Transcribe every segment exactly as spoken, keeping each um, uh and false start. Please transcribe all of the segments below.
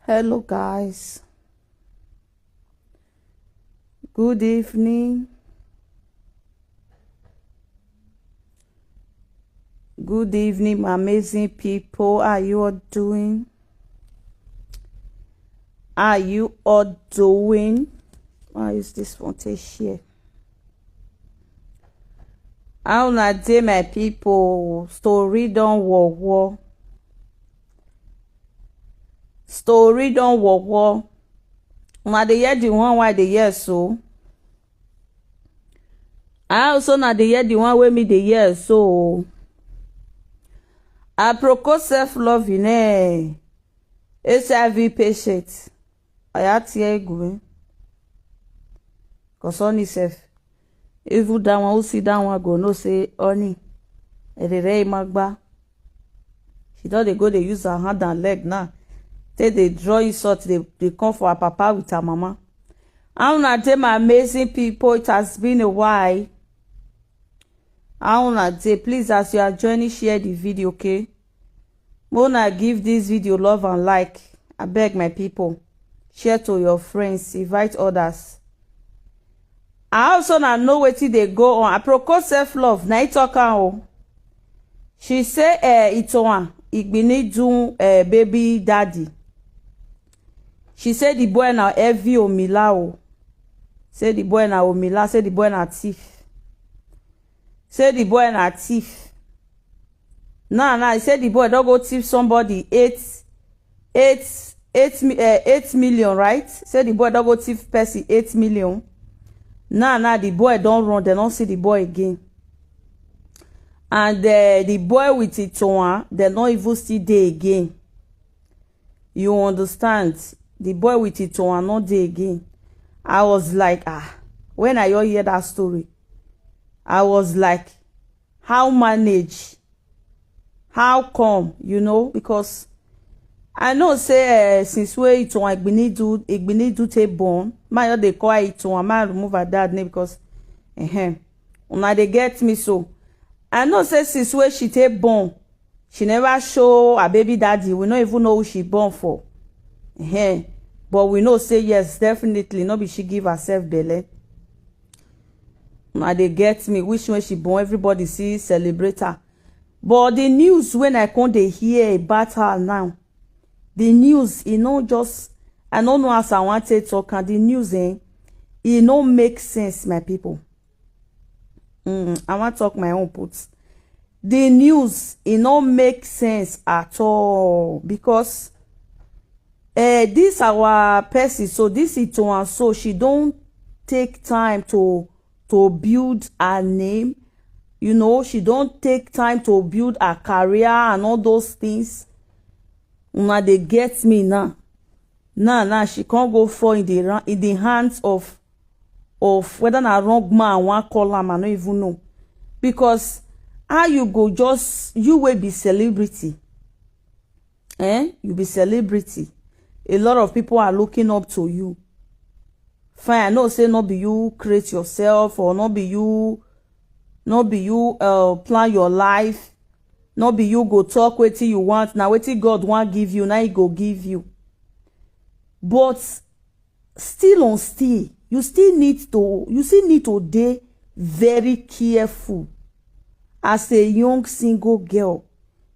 Hello, guys. Good evening. Good evening, my amazing people. How are you all doing? How are you all doing? I'll use this one to share. How una dey, my people? Story don war war. Story don war war. Una dey hear the one wey I dey hear so? I also na dey hear the one wey me dey hear so. Aproko self loving, eh? H I V patient. Aya tie egwu. Cause honey self, even that one, who see that one go know say honey, erere imagba. She don dey go dey use her hand and leg now. Take dey draw insult, dey, dey come for her papa with her mama. How una dey, my amazing people? It has been a while. How una dey? Please, as you are joining, share the video, okay? Make una give this video love and like. Abeg, my people, share to your friends, invite others. I also na know wetin dey go on. Aproko self love, na e talk am o. She say, eh, Itoan Igbini do, eh, baby daddy. She say the boy na heavy omila o. Say the boy na omila, say the boy na thief. Say the boy na thief. Now, now, he say the boy don go thief somebody eight, eight, eight, mi- eh, eight million, right? Say the boy don go thief person eight million. Now, now, the boy don run, dem no see the boy again. And, eh, the boy with Itoan, dem no even still dey again. You understand? The boy with Itoan no dey again. I was like, ah, when I hear that story, I was like, how manage? How come? You know, because I know say, eh, since wey Itoan Igbini do, Igbini do take born, my just dey call her Itoan, my remove her dad name because, eh, una dey get me so. I know say since wey she take born, she never show her baby daddy. We no even know who she born for. Eh, but we know say yes, definitely, no be she give herself belle. Una dey get me, which when she born, everybody see celebrate her. But the news when I come dey hear about her now, the news, e no just, I no know as I wan take talk am. The news, eh, e no make sense, my people. Mm, I wan talk my own put. The news, e no make sense at all because, eh, this our person, so this Itoan, so she don take time to, to build her name. You know, she don take time to build her career and all those things. Una dey get me now. Now, now she can't go fall in the ra-, in the hands of, of whether na wrong man I wan call am, I no even know. Because how you go just, you wey be celebrity, eh? You be celebrity. A lot of people are looking up to you. Fine, I know say no be you create yourself, or no be you, no be you, uh, plan your life. No be you go talk wetin you want. Na wetin God wan give you, na He go give you. But still on still, you still need to, you still need to dey very careful as a young single girl,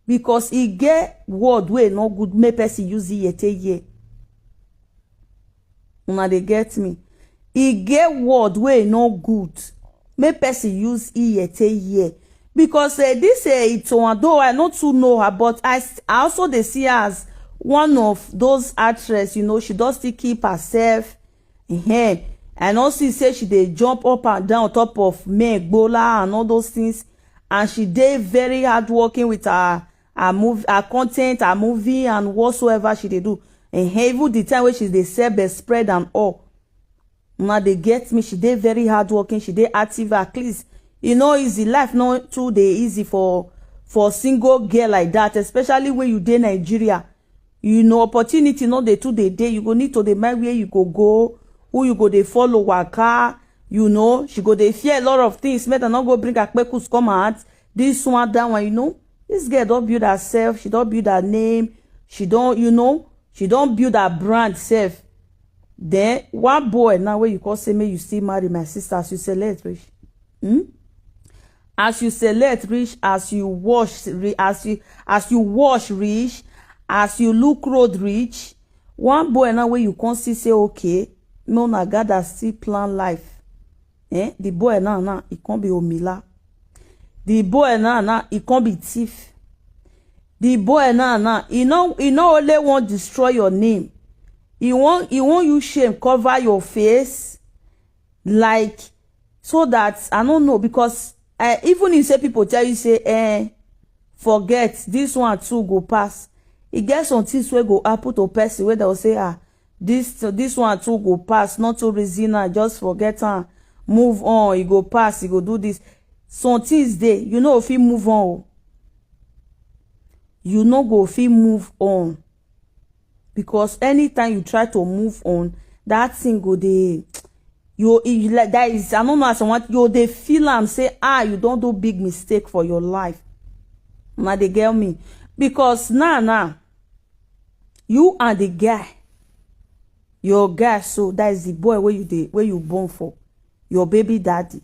because e get word wey no good make person use ear take hear. Una dey get me? E get word wey no good make person use ear take hear, because, eh, this, eh, Itoan, though I no too know her, but I, s- I also dey see her as one of those actress. You know, she don still keep herself. Ehen. I no see say she dey jump up and down on top of men gbola and all those things, and she dey very hardworking with her, her move, her content, her movie, and whatsoever she dey do. Ehen, even the time wey she dey sell bed spread and all, una dey get me? She dey very hardworking, she dey active. At least, e no easy. Life no too dey easy for, for single girl like that, especially when you dey Nigeria. You know, opportunity no dey too dey dey. You go need to dey mind where you go go, who you go dey follow waka. You know, she go dey fear a lot of things. Make dem no go bring akpekus come out. This one, that one, you know. This girl don build herself. She don build her name. She don, you know, She don build her brand sef. Then one boy now wey you come say make you still marry, my sister, as you select reach. Hmm? As you select reach, as you wash re-, as you, as you wash reach, as you look road reach, one boy now wey you come see say, okay, make una gather still plan life. Eh? The boy now, now, he come be omila. The boy now, now, he come be thief. The boy now, now, he no, he no only wan destroy your name. He wan, he wan use shame cover your face, like, so that, I no know, because, eh, even if say people tell you say, eh, forget, this one too go pass. E get some things wey go happen to person wey dem go say, ah, this, this one too go pass, not to reason am, just forget am, move on, e go pass, e go do this. Some things dey, you no go fit move on o. You no go fit move on. Because anytime you try to move on, that thing go dey, you, e, like, that is, I no know as I want, you dey feel am say, ah, you don do big mistake for your life. Una dey get me? Because now, now, you and the guy, your guy, so that is the boy wey you dey, wey you born for, your baby daddy,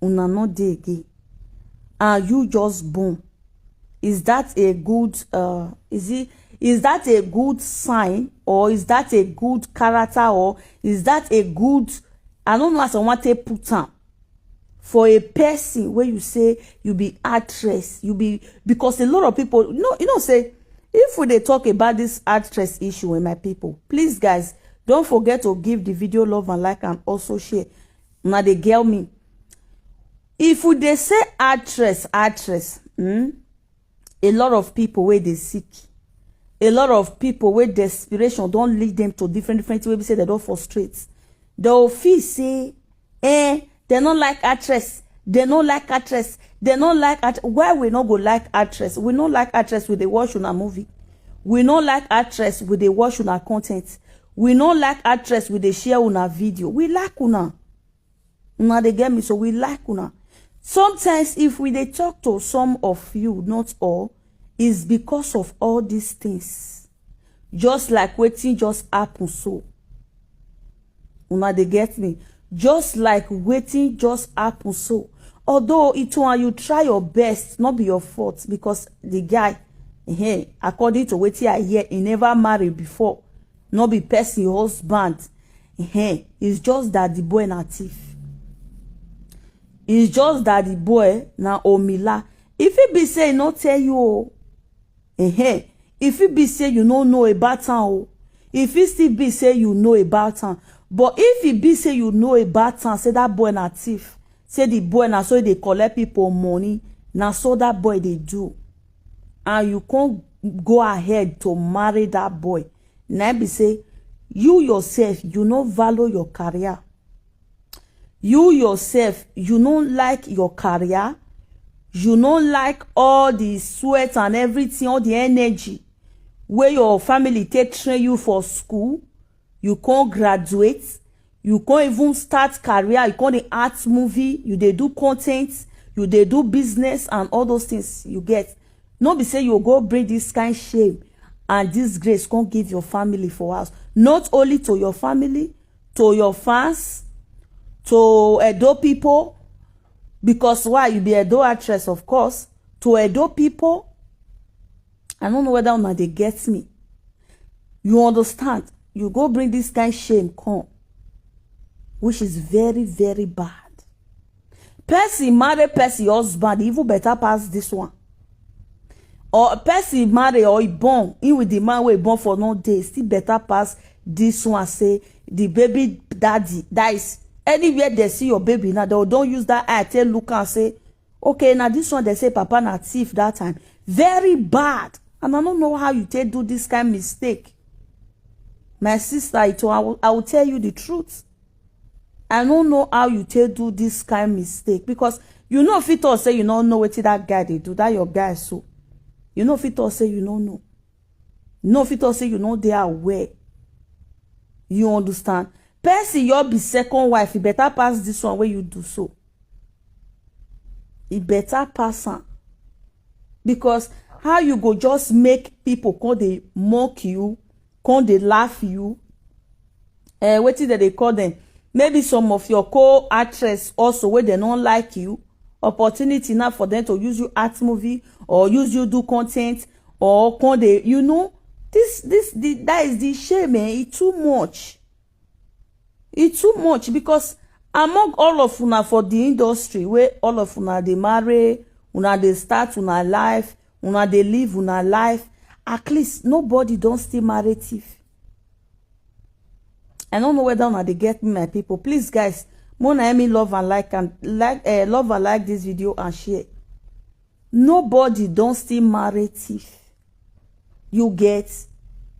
una no dey again, and you just born. Is that a good, uh, is it, is that a good sign, or is that a good character, or is that a good, I don't know as I want to put am, for a person wey you say you be actress, you be, because a lot of people, you know, you know say, if we dey talk about this actress issue, eh, my people, please, guys, don't forget to give the video love and like and also share. Una dey get me? If we dey say actress, actress, hmm, a lot of people wey dey sick, a lot of people wey desperation don lead them to different, different things wey be say dem don frustrate. Dem go feel say, eh, dem no like actress, dem no like actress, dem no like act-, why we no go like actress? We no like actress, we dey watch una movie. We no like actress, we dey watch una content. We no like actress, we dey share una video. We like una. Una dey get me? So we like una. Sometimes if we dey talk to some of you, not all, is because of all these things. Just like wetin just happen so. Una dey get me? Just like wetin just happen so. Although it one, you try your best, not be your fault, because the guy, eh, according to wetin I hear, he never marry before. No be person husband. Eh, it's just that the boy na thief. It's just that the boy na omila. If it be say he no tell you, oh, eh, if it be say you no know about am, oh, if it still be say you know about am, but if it be say you know about am, say that boy na thief, say the boy na so he dey collect people money, na so that boy dey do, and you come go ahead to marry that boy, na be say you yourself, you no value your career. You yourself, you no like your career. You no like all the sweat and everything, all the energy wey your family take train you for school. You come graduate, you come even start career, you come dey act movie, you dey do content, you dey do business and all those things you get. No be say you go bring this kind shame and disgrace come give your family for house. Not only to your family, to your fans, to Edo people, because why, you be Edo actress, of course, to Edo people. I don't know whether una dey get me. You understand? You go bring this kind shame come, which is very, very bad. Person marry person husband, even better pass this one. Or person marry or he born, he with the man wey he born for no day, still better pass this one. Say the baby daddy, that is, anywhere they see your baby now, they don use that eye take look and say, okay, now this one they say papa na thief that time. Very bad. And I don't know how you take do this kind mistake. My sister, it, I will, I will tell you the truth. I don't know how you take do this kind mistake, because you know fit talk say you no know wetin that guy dey do, that your guy so. You know fit talk say you no know. You know fit talk say you no dey aware. You understand? Person your be second wife, e better pass this one wey you do so. E better pass am. Because how you go just make people come dey mock you, come dey laugh you. Uh, wetin dem dey call them? Maybe some of your co-actress also, wey dem no like you. Opportunity now for them to use you act movie or use you do content or come dey, you know, this this the that is the shame, eh? E too much. E too much because among all of una for the industry, wey all of una dey marry, una dey start una life, una dey live una life, at least nobody don still marry thief. I don't know whether una dey get me, my people. Please, guys, make una help me love and like and like uh, love and like this video and share. Nobody don still marry thief. You get,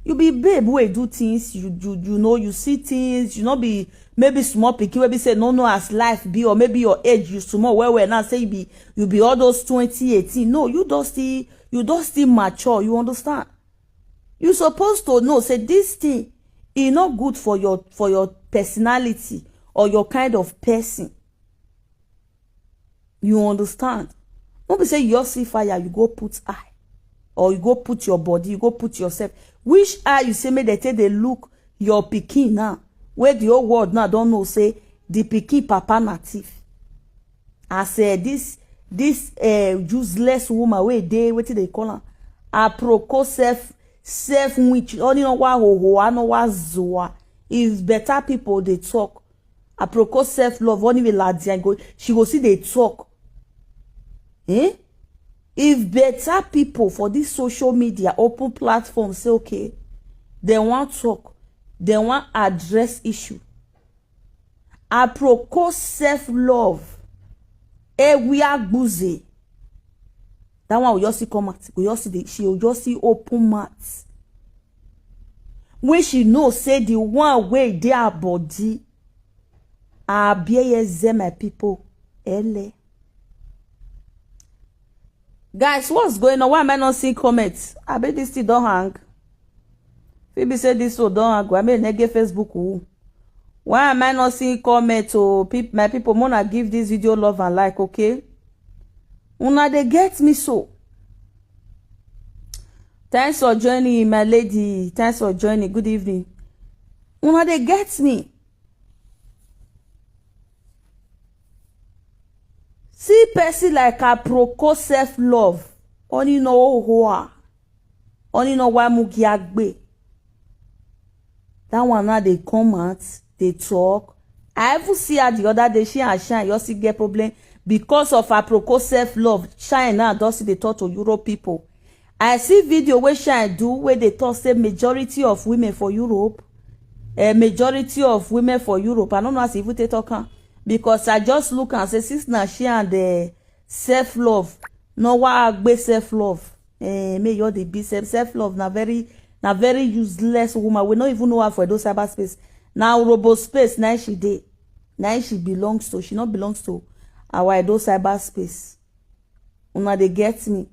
you be babe wey do things, you you you know, you see things, you no be maybe small pikin wey be say no know as life be, or maybe your age you small well well now, say you be you be all those twenty eighteen. No, you don still you don still mature, you understand? You suppose to know say this thing e no good for your for your personality or your kind of person. You understand? No be say you just see fire, you go put eye, or you go put your body, you go put yourself. Which eye you say make dem take dey look your pikin now? Wey the whole world now don know say the pikin papa na thief. As uh, this this uh, useless woman wey dey, wetin dey call am, aproko self self witch, oni no wa hoho, ano wa zoa. If better people dey talk, aproko self love, oni we ladia go, she go see dey talk. Eh? If better people for this social media open platform say okay, dem wan talk, dem wan address issue. Aproko self love, ewi agbuze. That one will just see come out. Will just see the, she will just see open mouth. When she know say the one wey dey her body, abiyeye, my people, ele. Guys, what's going on? Why am I not seeing comments? I bet this thing don't hang. If be say this so don't hang, I mean, nege Facebook. Who? Why am I not seeing comments? Oh, peop- my people, mona give this video love and like, okay? Una dey get me so. Thanks for joining, my lady. Thanks for joining. Good evening. Una dey get me. See person like aproko self love. Oni no hoa. Oni no wa mugiagbe. That one now dey come out, dey talk. I even see her the other day. She and Shine, you see, get problem because of aproko self love. Shine now don see dey talk to Europe people. I see video wey Shine do wey dey talk say majority of women for Europe, uh, majority of women for Europe. I don't know as even take talk am because I just look and say since na she and the self love, no wa agbe self love. Eh, may you dey be self self love na very na very useless woman. We no even know her for Edo cyberspace. Now robo space na she dey, na she belongs to. She not belongs to our Edo cyberspace. Una dey get me.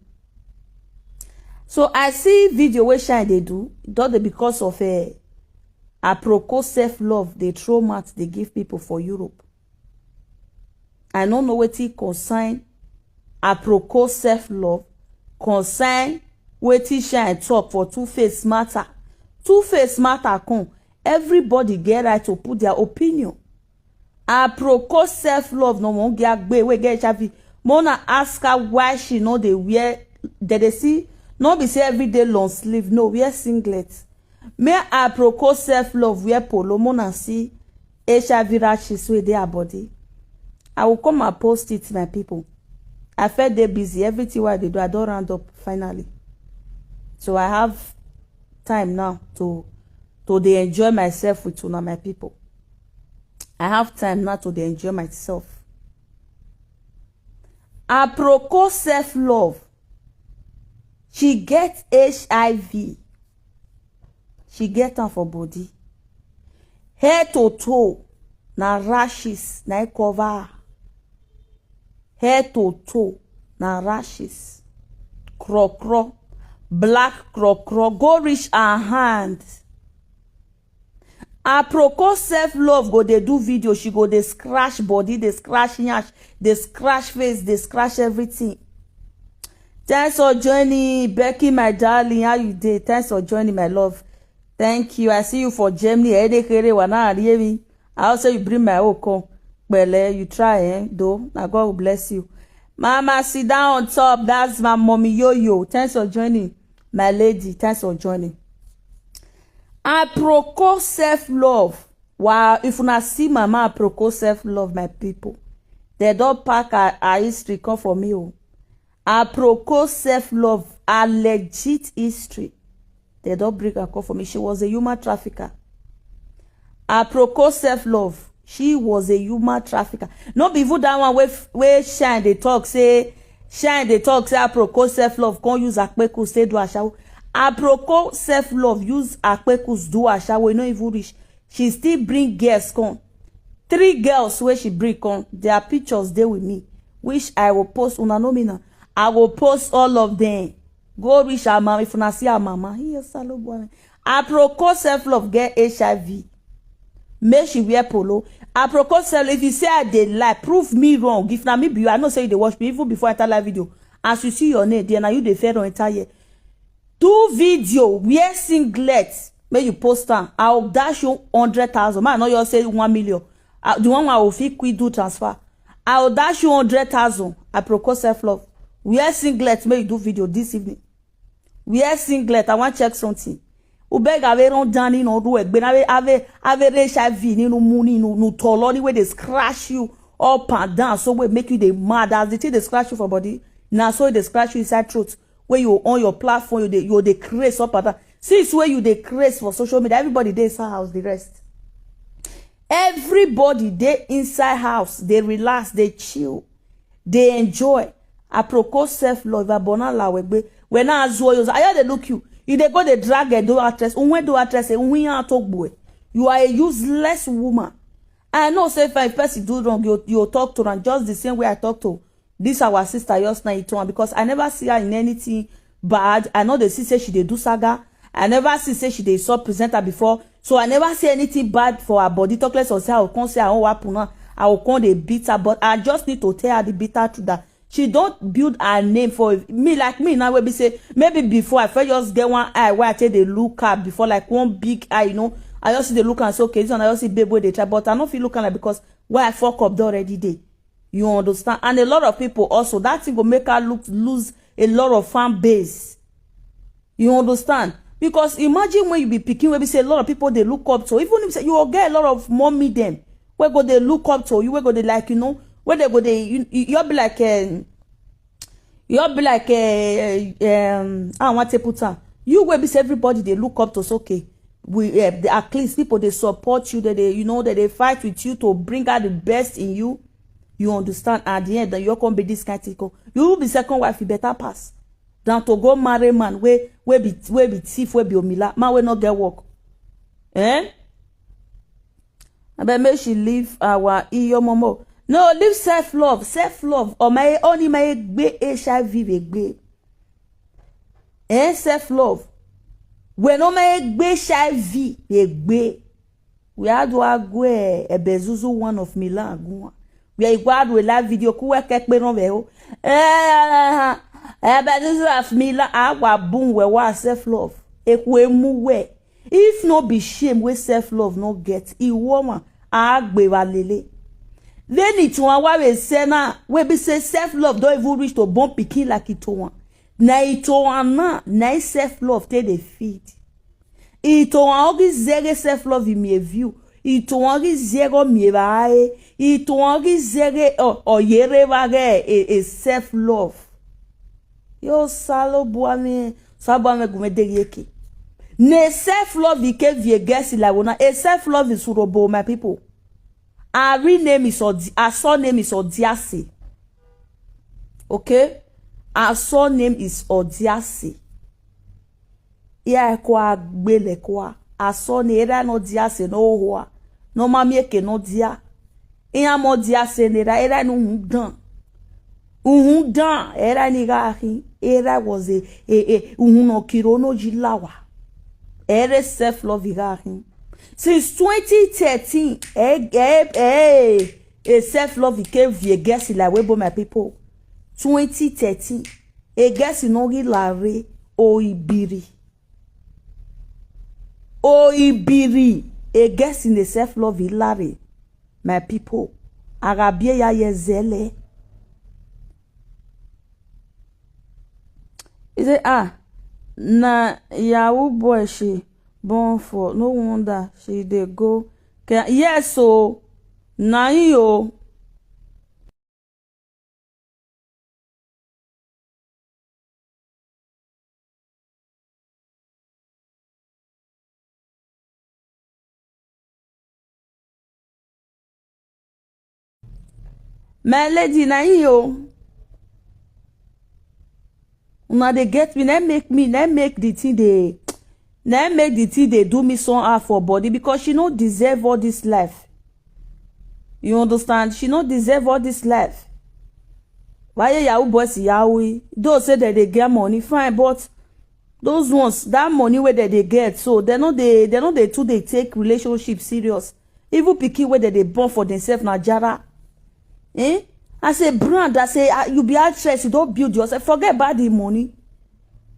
So I see video wey Shine dey do, don dey because of uh, aproko self love dey throw mat dey give people for Europe. I no know wetin concern aproko self love, concern wetin Shine talk for Two Face matter. Two Face matter come, everybody get right to put their opinion. Aproko self love no wan get agbe wey get H I V. Mona ask her why she no dey wear. Dem dey see no be say everyday long sleeve, no, wear singlet. Make aproko self love wear polo, Mona see H I V rashes wey dey her body. I will come and post it, my people. I felt dey busy. Everything wey I dey do, I don round up finally. So I have time now to to dey enjoy myself with una, my people. I have time now to dey enjoy myself. Aproko self love. She get H I V. She get am for body. Head to toe na rashes na e cover her. Head to toe na rashes. Krokro, black krokro, go reach her hand. Aproko self love go dey do video, she go dey scratch body, dey scratch nyash, dey scratch face, dey scratch everything. Thanks for joining, Becky, my darling. How you dey? Thanks for joining, my love. Thank you. I see you for Germany. Ede kere wa na ariemi. I also you bring my own come. Bele, you try, eh? Though. Now God will bless you. Mama, sit down on top. That's my mommy yo yo. Thanks for joining. My lady, thanks for joining. Aproko self-love. Wow, if una see mama Aproko self-love, my people. They don't pack her, her history come for me. Oh. Aproko self-love, a legit history. They don't bring her come for me. She was a human trafficker. Aproko self-love, she was a human trafficker. No be even that one where, where Shine they talk, say, Shine they talk, say Aproko self-love, can't use Akpeku, say do ashawo. Aproko self-love, use Akpekus, do ashawo, you know even rich. She still bring girls come. Three girls where she bring come, their pictures they with me, which I will post. Una know me now. I will post all of them. Go reach her mama. If una see her mama, here Salobuame. Aproko self-love get H I V. Make she wear polo. Aproko self, if you say I dey lie, prove me wrong. If na me be you, I know say you dey watch me even before I enter live video. As you see your name there, now you dey fair don enter here. Do video, wear singlet, make you post am. I will dash you hundred thousand. Man, no, you say one million. Uh, the one I will fit quick do transfer. I will dash you hundred thousand. Aproko self-love. Wear singlet, make you do video this evening. Wear singlet, I want check something. Ubega we run down in oru egbe na we have have H I V nínú mu nínú nu tolo ni wey dey scratch you up and down, so we make you dey mad as the thing dey scratch you for body. Na so e dey scratch you inside throat. Wey you on your platform, you dey you dey craze up and down. Since wey you dey craze for social media, everybody dey inside house, the rest. Everybody dey inside house, they relax, they chill, they enjoy. Aproko self-love, abona la wegbe. When I ask you, I dey look you. You dey go dey drag a do actress. Unwe do actress, unwe ya to gbo. You are a useless woman. I know say if a person do wrong, you you talk to am just the same way I talk to this our sister just now, Itoan, because I never see her in anything bad. I know they see say she dey do saga. I never see say she dey sub presenter before. So I never see anything bad for her body. Talk less of say I will come say I won't happen now. I will come dey beat her. But I just need to tell her the bitter truth that she don't build her name for me like me now. Wey be say maybe before I first just get one eye where I take dey look her before, like one big eye, you know. I just see the look and say, okay, this one I just see babe wey dey try, but I no fit look am like because where I fuck up don already dey. You understand? And a lot of people also, that thing go make her look lose a lot of fan base. You understand? Because imagine when you be picking, where we say a lot of people they look up to, even if say you will get a lot of mommy them, where go they look up to, you where go they like, you know, where they go they you, you- you'll be like um, you'll be like uh, um, I want to put on. You will be say everybody they look up to, so okay. We uh, the, at least people they support you, that they you know that they fight with you to bring out the best in you. You understand? At the end, then you come be this kind of thing. You will be second wife, you better pass than to go marry man where where be where be thief, where be omila, man where not get work. Eh? I bet make she leave our iyo momo. No, leave self love, self love. Or my only my gbe H I V we gbe. Eh, self love. We no my gbe H I V we gbe. We had to go ebezuzu one of Milan agun. We are igual to a live video. Kuwe kekpe no ve o. Eh, ebezuzu of Milan. Awa boom we wa self love. Ekwe mu we. If no be shame wey self love no get, e woman agbe wa lele. Then it one wa we say na we be say self love don even reach to born pikin like it one. Na it one na na self love take dey feed. It one ogi zege self love in me view. It one ogi zego me vae. It one ogi zege o yere vage a self love. Yo salo buame salo buame gume degeke. Ne self love ike vie gesi la wona. A self love is urobo, my people. Our real name is Odi. Our surname is Odiase. Okay? Our surname is Odiase. Iya kwa gbele kwa. Our surname era no Diase no hoa. No mami eke no dia. Iya mo Diase nera era no hundan. Uhun dan era ni gahi. Era was a a a uhun no kiro no jilawa. Era self love gahi. Since twenty thirteen, eh eh eh, a self love came via guess like we my people. Twenty thirteen, a guess no gi lare o ibiri. Oibiri, a guest in the self love ilare. My people, arabie ya yezele. He say, ah, na yahoo boy she born for. No wonder she dey go. Ke- Yes, so na him o. My lady, na him o. Una dey get me, na make me, na make the thing dey, na make the thing dey do me somehow for body, because she no deserve all this life. You understand? She no deserve all this life. Why yahoo boys yahoo? Though say that they get money, fine, but those ones, that money where that they get, so they know they they know they too they take relationship serious. Even pikin where that they born for themselves na jara. Eh? I say brand, I say ah, you be actress, you don't build yourself. Forget about the money.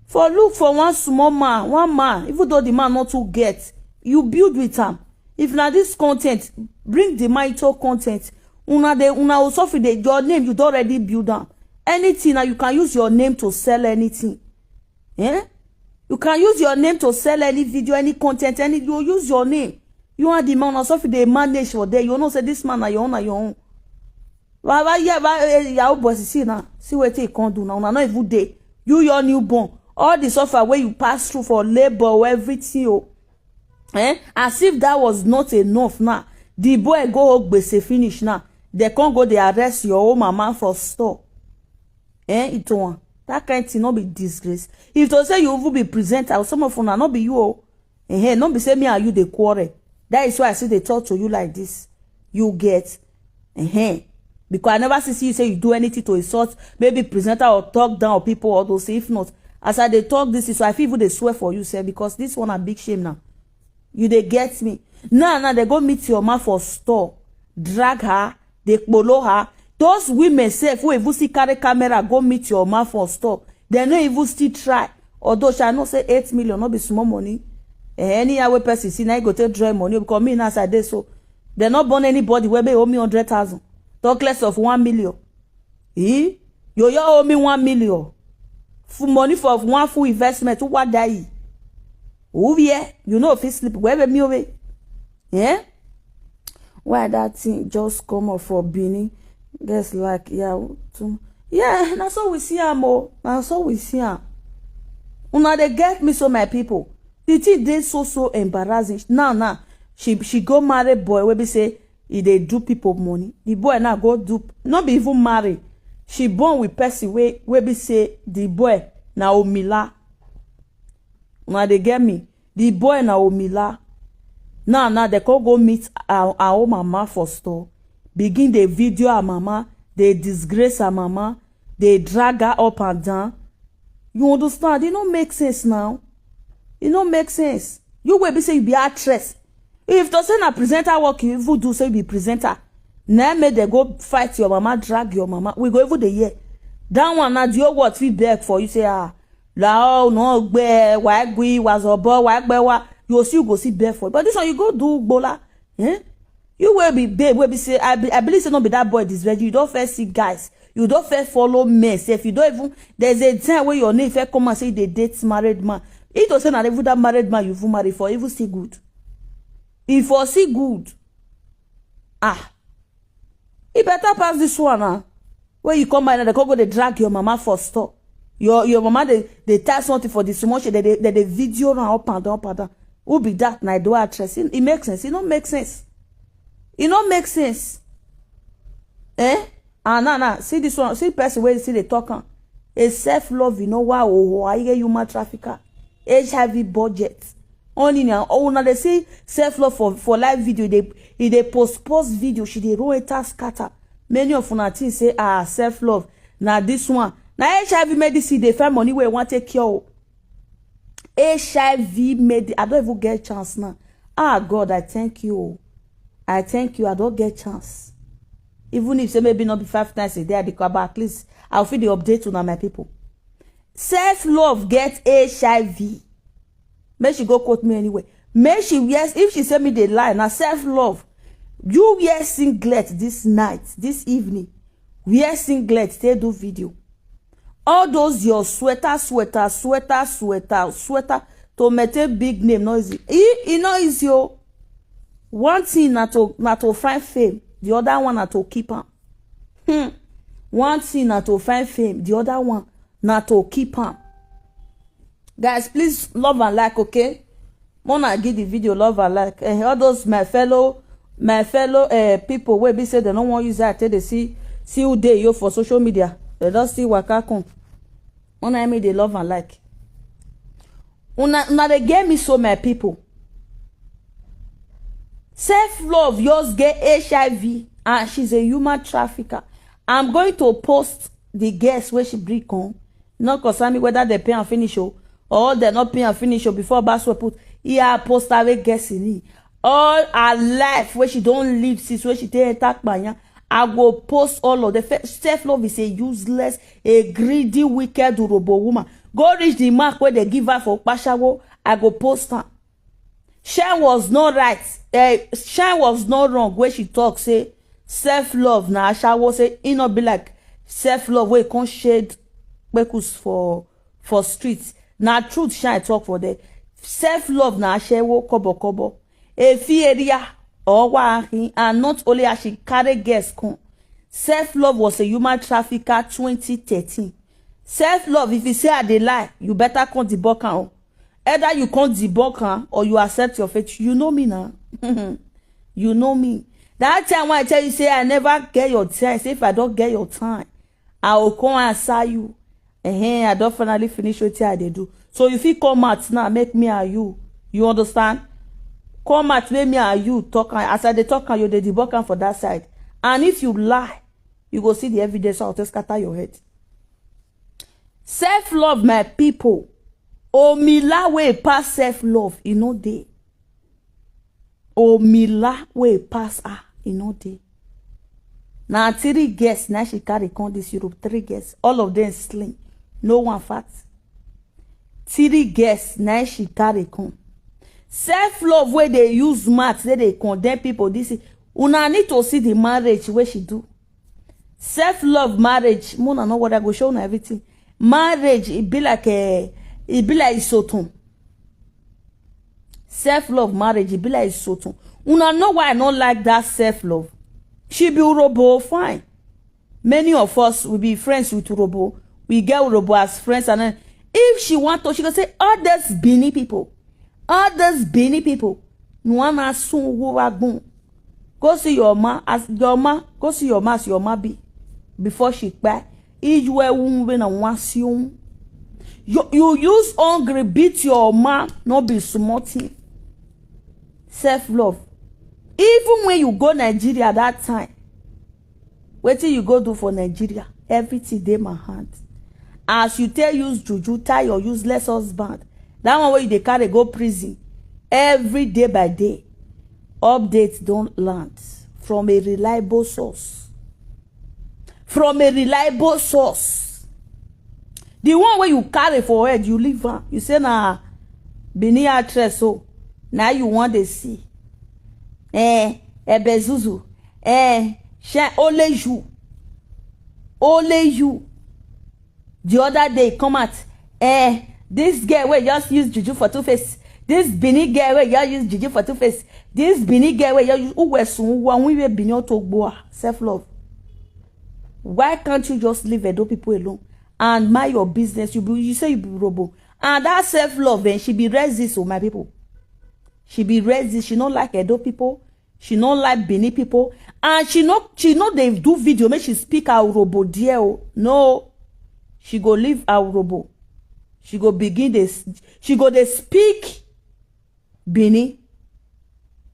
For look for one small man, one man, even though the man not too get, you build with am. If na this content, bring the man into content. Una dey una will suffer dey your name you don already build am. Anything na you can use your name to sell anything. Eh? You can use your name to sell any video, any content, any you use your name. You and the man una suffer dey manage for there. You know say this man na your own, na your own. Why why yeah why eh, yahoo boys see now. See wetin he come do now. Una no even dey. You your newborn. All the suffer where you pass through for labor, everything. Oh. Eh? As if that was not enough now. The boy go home gbese finish now. They can't go they arrest your own mama for store. Eh? It one. That kind thing not be disgrace. If to say you will be presenter, some of una not be you. Oh. Eh, not be say me and you they quarrel. That is why I see they talk to you like this. You get. Eh. Because I never see, see you say you do anything to insult, maybe presenter or talk down or people or those. If not, as I they talk this is why I feel even they swear for you, sir, because this one a big shame now. You they get me. Now, now they go meet your mama for store, drag her, they polo her. Those women sef who even see carry camera go meet your mama for store. They no even still try. Although shall not say eight million, not be small money. Eh, anyhow way person see now you go take draw money because me now as I dey so. They not born anybody where they owe me hundred thousand. Talk less of one million. Eh? You you owe me one million. For money for one full investment. Who what die? Who here? You know if you sleep where be me away. Eh? Why that thing just come up for Benin? Guess like yeah, too. Yeah, na so we see am o. Na so we see am. Una dey get me so my people. The thing dey so so embarrassing. Now now she she go marry boy wey be say e dey do people money. The boy now go do no be even marry. She born with person wey wey be say the boy na omila. Una dey get me? The boy na omila. Now now they come go meet her, her own mama for store. Begin dey video her mama, dey disgrace her mama, dey drag her up and down. You understand? E no make sense now. E no make sense. You wey be say you be actress. If to say na presenter work you even do say you be presenter, na make dem go fight your mama, drag your mama. We go even dey hear. That one na the whole world fit beg for you say ah la o no gbe wa gbe wa zobo wa gbe wa you see you go see beg for. But this one you go do gbola. Eh? You will be babe will be say I, be, I believe say not be that boy this virgin. You don't first see guys. You don't first follow men. Say if you don't even there's a time where your name first come and say they date married man. It was say not even that married man you even marry for even see good. If for see good, ah, e better pass this one ah. When you come by now, they come go they drag your mama for store. Your your mama they they tie something for the small shit. They they, they, they video run up and down, up and down. Who be that? Na do actress. It, it makes sense. It don't make sense. It don't make sense. Eh? Ah, nah, nah. See this one. See person where you see the talk. Am. A self love, you know why? Oh, I get human trafficker. H I V budget. Only now. Oh, now they see self love for for live video. They if they post post video. She they roll it scatter. Many of una things say ah self love. Now this one. Now H I V medicine they find money where want take care. Oh. H I V made I don't even get chance now. Ah God, I thank you. I thank you. I don't get chance. Even if say maybe not be five times a day, I dey come back. At least I'll feel the update to now my people. Self love get H I V. Make she go quote me anyway. Make she wear, if she say me dey lie, na self love. You wear singlet this night, this evening. Wear singlet, take do video. All those your sweater, sweater, sweater, sweater, sweater to maintain big name no easy. E e no easy o. One thing na to na to find fame, the other one na to keep am. Hmm. One thing na to find fame, the other one na to keep am. Guys, please love and like, okay? Mona give the video love and like. Eh, all those my fellow my fellow uh, people wey be say dem no wan use eye take dey see see who dey yo for social media, dem don still waka come. Mona me dey love and like. Una una dey get me so, my people. Self love just get H I V and she's a human trafficker. I'm going to post the girls wey she bring come. No concern me whether they pay am finish o or they no pay am finish o. Before Baswe put, "Iya post away girls in it." All her life wey she don live since wey she take enter kpanya, I go post all of the fe- self love is a useless, a greedy, wicked urobo woman. Go reach the mark wey dey give her for Kpashawo, I go post am. Shine was not right. Eh, Shine was not wrong when she talk say self love na ashawo, say e no be like self love wey come shade kpekus for for street. Na truth Shine talk for there. Self love na ashawo kobo kobo. Efi area or wahi, and not only as she carry girls come. Self love was a human trafficker twenty thirteen. Self love, if you say I dey lie, you better come debunk am o. Either you come debunk am or you accept your fate. You know me now. You know me. That time when I tell you say I never get your time, say if I don't get your time, I will come answer you. Eh, I don't finally finish wetin I dey do. So you fit come out now, make me and you. You understand? Come out, make me and you talk am. As I dey talk am, you dey debunk am for that side. And if you lie, you go see the evidence. I will take scatter your head. Self love, my people. Omila wey pass self love, e no dey. Omila wey pass her, e no dey. Na three girls na she carry come this Europe. Three girls, all of them slim, no one fat. Three girls na she carry come. Self love wey dey use mouth, dey dey condemn people. This is, una need to see the marriage wey she do. Self love marriage, Mona no worry, I go show una everything. Marriage, e be like a, e be like isotun. Self love marriage, e be like isotun. Una know why I no like that self love. She be urobo, fine. Many of us will be friends with urobo. We get urobo as friends, and then if she want to, she go say, "All these Benin people, all these Benin people, no one has soon who are gone. Go see your ma as your ma, go see your ma as your ma be." Before she kpai, iju ewu mbe na nwa si ohun. You you use hungry beat your ma, no be small thing. Self love. Even when you go Nigeria that time, wetin you go do for Nigeria? Everything dey my hand. As you take use juju tie your useless husband, that one wey you dey carry go prison, every day by day, update don land from a reliable source. From a reliable source. The one wey you carry for head, you leave am. You say na Benin actress, so now you want to see. Eh, Ebezuzu. Eh, shine only you. Only you. The other day, come out. Eh, this girl wey just use juju for two face. This Benin girl wey just use juju for two face. This Benin girl wey just use uwesun uwa wiwe Benin otogboa. Self love. Why can't you just leave Edo people alone and mind your business? You be, you say you be robo. And that self love, eh, she be resist, oh my people. She be resist. She no like Edo people. She no like Benin people. And she no she no dey do video. Make she speak her robo there. Oh. No. She go leave her robo. She go begin this. She go dey speak Benin.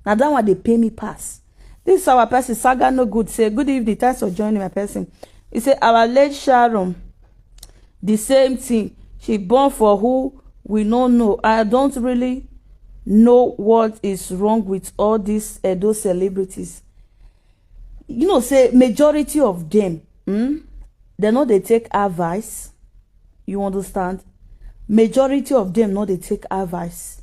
Na that one dey pay me pass. This our person, Saga No Good, say, "Good evening, thanks for joining my person." He say, "Our late Sharon, the same thing. She born for who we no know. I don't really know what is wrong with all these Edo celebrities." You know, say majority of them, hmm, they no dey take advice. You understand? Majority of them no dey take advice.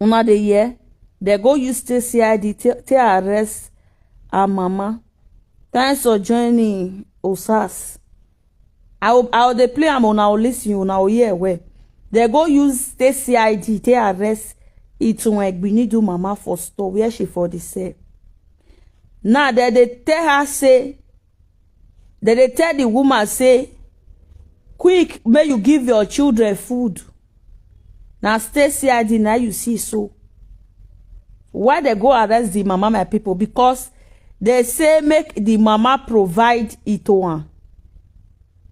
Una dey hear? They go use state C I D take arrest her mama. Thanks for joining, Osas. I will, I will dey play am, una will listen, una will hear well. They go use state C I D take arrest Itun Egbinidu mama for store where she for the sell. Now they dey tell her say, they dey tell the woman say, quick, may you give your children food. Now state C I D now you see so. Why they go arrest the mama, my people? Because they say make the mama provide Itoan.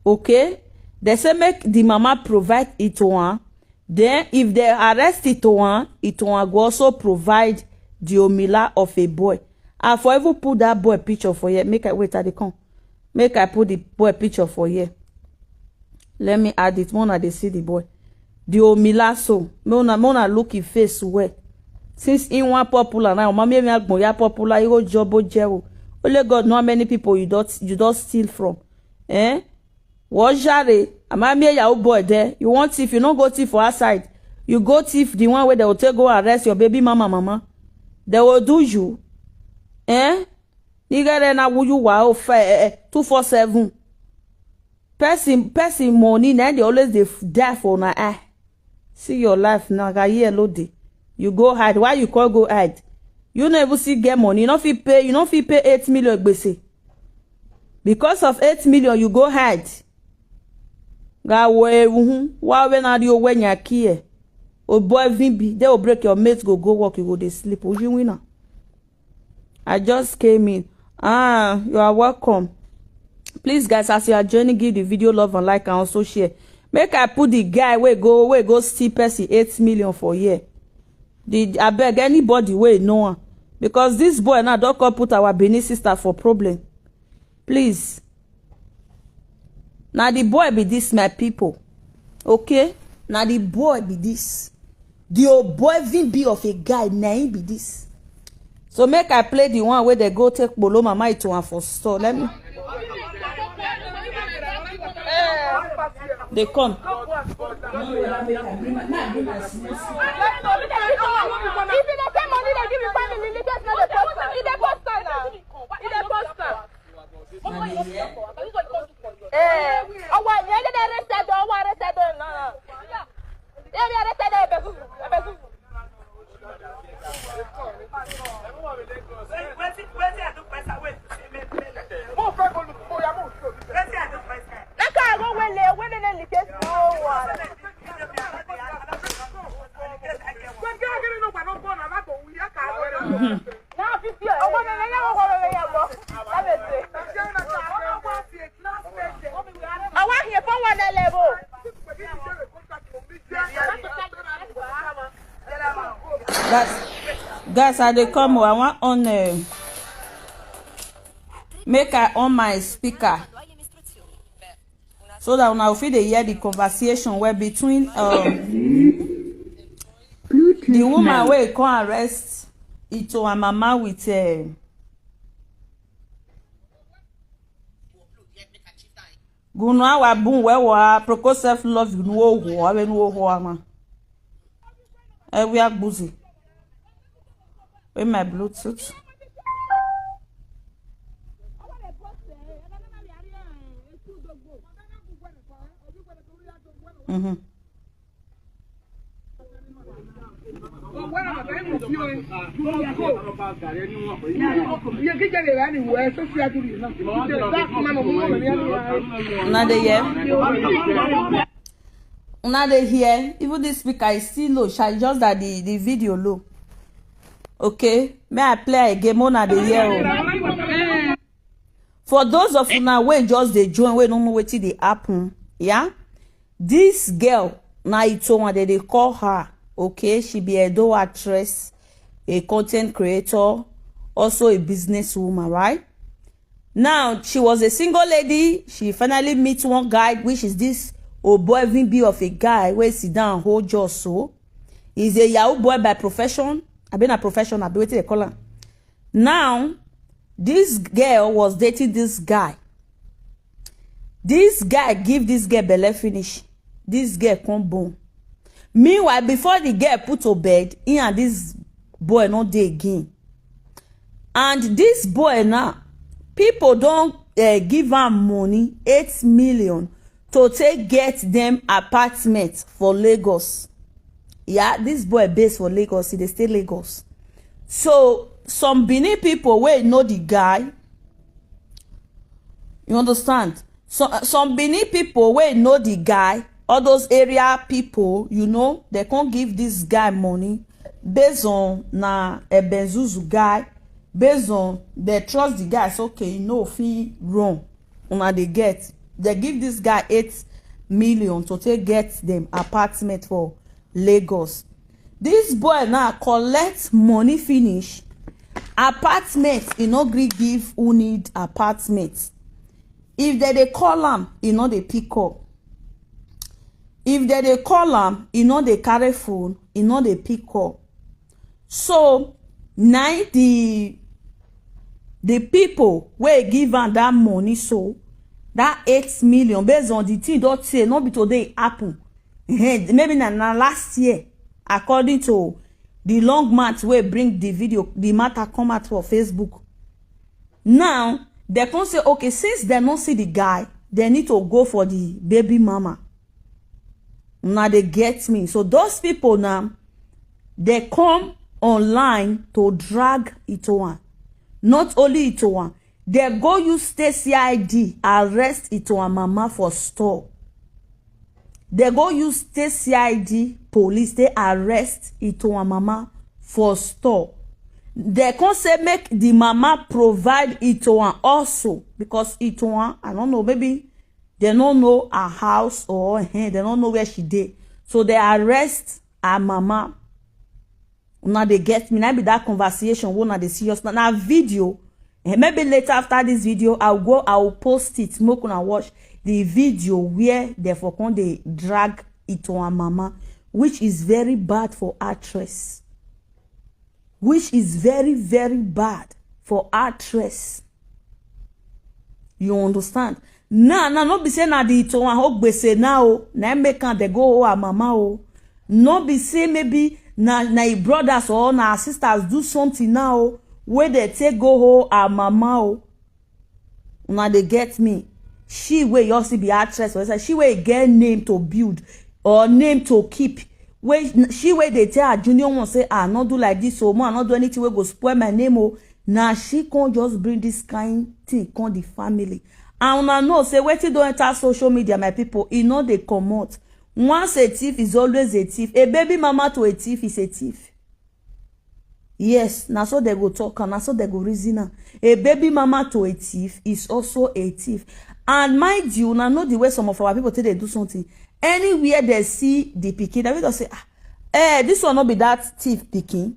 Okay? They say make the mama provide Itoan. Then if they arrest Itoan, Itoan go also provide the omila of a boy. I for even put that boy picture for here. Make I wait, I dey come. Make I put the boy picture for here. Let me add it. Mona dey see the boy. The omila so. Mona, Mona look his face well. Since in one popular now, mommy me agbon ya popular, you go job o jero. Only God know how many people you don't you don't steal from. Eh? What jare? Am I me yahoo boy there? You want thief, you no go thief for outside. You go thief the one where they will take go arrest your baby mama, mama. They will do you. Eh? Nigga, then I will you wow fair two four seven. Person, person money, now they always they die for na eye. See your life now, guy here load. You go hide. Why you call go hide? You no even see get money. You no fit pay. You no fit pay eight million gbese. Because of eight million, you go hide. Ga wo ewu hun. Wa we na di owe nya kie. O boy vimbi. They will break your mate. Go go work. You go dey sleep. Uji winner. I just came in. Ah, you are welcome. Please, guys, as you are joining, give the video love and like and also share. Make I put the guy wey go wey go steal person eight million for here. The, abeg, anybody wey know am, because this boy now don come put our Benin sister for problem. Please, na the boy be this, my people. Okay, na the boy be this. The oboivin be of a guy, na him be this. So make I play the one wey dey go take kpolo mama Itoan for store. Let me. They come. If you dey pay money, they give you family. If you no dey post am, e dey post am now. E dey post am. Eh, ọwọ́ ẹ̀yìn ẹ̀yìn ẹ̀yìn rẹ̀ ṣẹ́dọ̀, ọwọ́ rẹ̀ ṣẹ́dọ̀ náà. Ẹ̀yìn rẹ̀ ṣẹ́dọ̀ ẹ̀bẹ̀ fúfú, ẹ̀bẹ̀ fúfú. Mo fẹ́ kó lu, mo yà mú. Lẹ́ka àwọn wẹlé, wẹlé lè lè dé sí ọwọ́ rẹ̀. Gbẹ̀gẹ́ kí nínú pàdé gbọ́nà lágbo wuli, ẹ̀ka àwọn wẹlé. Now, fifty, ọwọ́ mi lè yẹ, ọwọ́ mi lè yẹ, bọ́. Lábẹ́ ṣe. Ọwọ́ yẹn fún wọn lẹ́lẹ̀ bò. Guys, guys, I dey come o. I wan on, eh, make I on my speaker so that una go fit dey hear the conversation wey between, um, the woman wey come arrest Itoan mama with, eh, Gunua wa bun we wa proko self love nu wo ho, awe nu wo ho ama. E wi agbuzi. With my Bluetooth. Mm-hmm. Una dey hear? Una dey hear? Even this speaker is still low. Shall just that the, the video low. Okay, may I play again? Una dey hear o. For those of una wey just dey join, wey no know wetin dey happen, yeah? This girl, na Itoan dem dey call her, okay? She be Edo actress, a content creator, also a businesswoman, right? Now, she was a single lady. She finally meet one guy, which is this Oboevin B of a guy wey sit down hold just so. He's a Yahoo boy by profession. I been a profession, I be wetin they call am. Now, this girl was dating this guy. This guy give this girl belle finish. This girl come born. Meanwhile, before the girl put to bed, he and this boy no dey again. And this boy now, people don, eh, give am money, eight million, to take get them apartment for Lagos. Yeah, this boy base for Lagos, he dey stay Lagos. So some Benin people wey know the guy, you understand? So, uh, some Benin people wey know the guy, all those area people, you know, they can't give this guy money based on na Ebenzuzu guy, based on they trust the guy. It's okay, you know, if he wrong, una dey get. They give this guy eight million to take get them apartment for Lagos. This boy now collect money finish. Apartment, he no gree give who need apartment. If they dey call am, he no dey pick up. If they dey call am, he no dey carry phone, he no dey pick up. So na the the people wey give am that money, so that eight million, based on the thing don say, no be today e happen. Ehen, maybe na, na last year, according to the long mouth wey bring the video, the matter come out for Facebook. Now they come say, okay, since they no see the guy, they need to go for the baby mama. Now they get me. So those people now, they come online to drag Itoan. Not only Itoan, they go use state C I D arrest Itoan mama for store. They go use state C I D police, they arrest Itoan mama for store. They come say make the mama provide Itoan also, because Itoan, I don't know, maybe they don't know her house or, eh, they don't know where she dey. So they arrest her mama. Una dey get me? Na be that conversation wey una dey see just now. Na video. And maybe later after this video, I'll go, I'll post it. Make una watch the video where they for come dey drag Itoan mama, which is very bad for actress. Which is very, very bad for actress. You understand? Now, now, no be say na the Itoan Ogbese now, na im make am dey go hold her mama o. No be say maybe na, na im brothers or na her sisters do something now, wey they take go hold her mama o. Una dey get me? She wey you all see be actress for inside, she wey get name to build or name to keep, wey she wey dey tell her junior one say, "Ah, no do like this o, ma, no do anything wey go spoil my name o." Na she come just bring this kind thing come the family. And una know say wetin don enter social media, my people, e no dey comot. Once a thief is always a thief. A baby mama to a thief is a thief. Yes, na so they go talk am, na so they go reason am. A baby mama to a thief is also a thief. And mind you, una know the way some of our people take dey do something. Anywhere they see the pikin, they will just say, "Ah, eh, this one no be that thief pikin."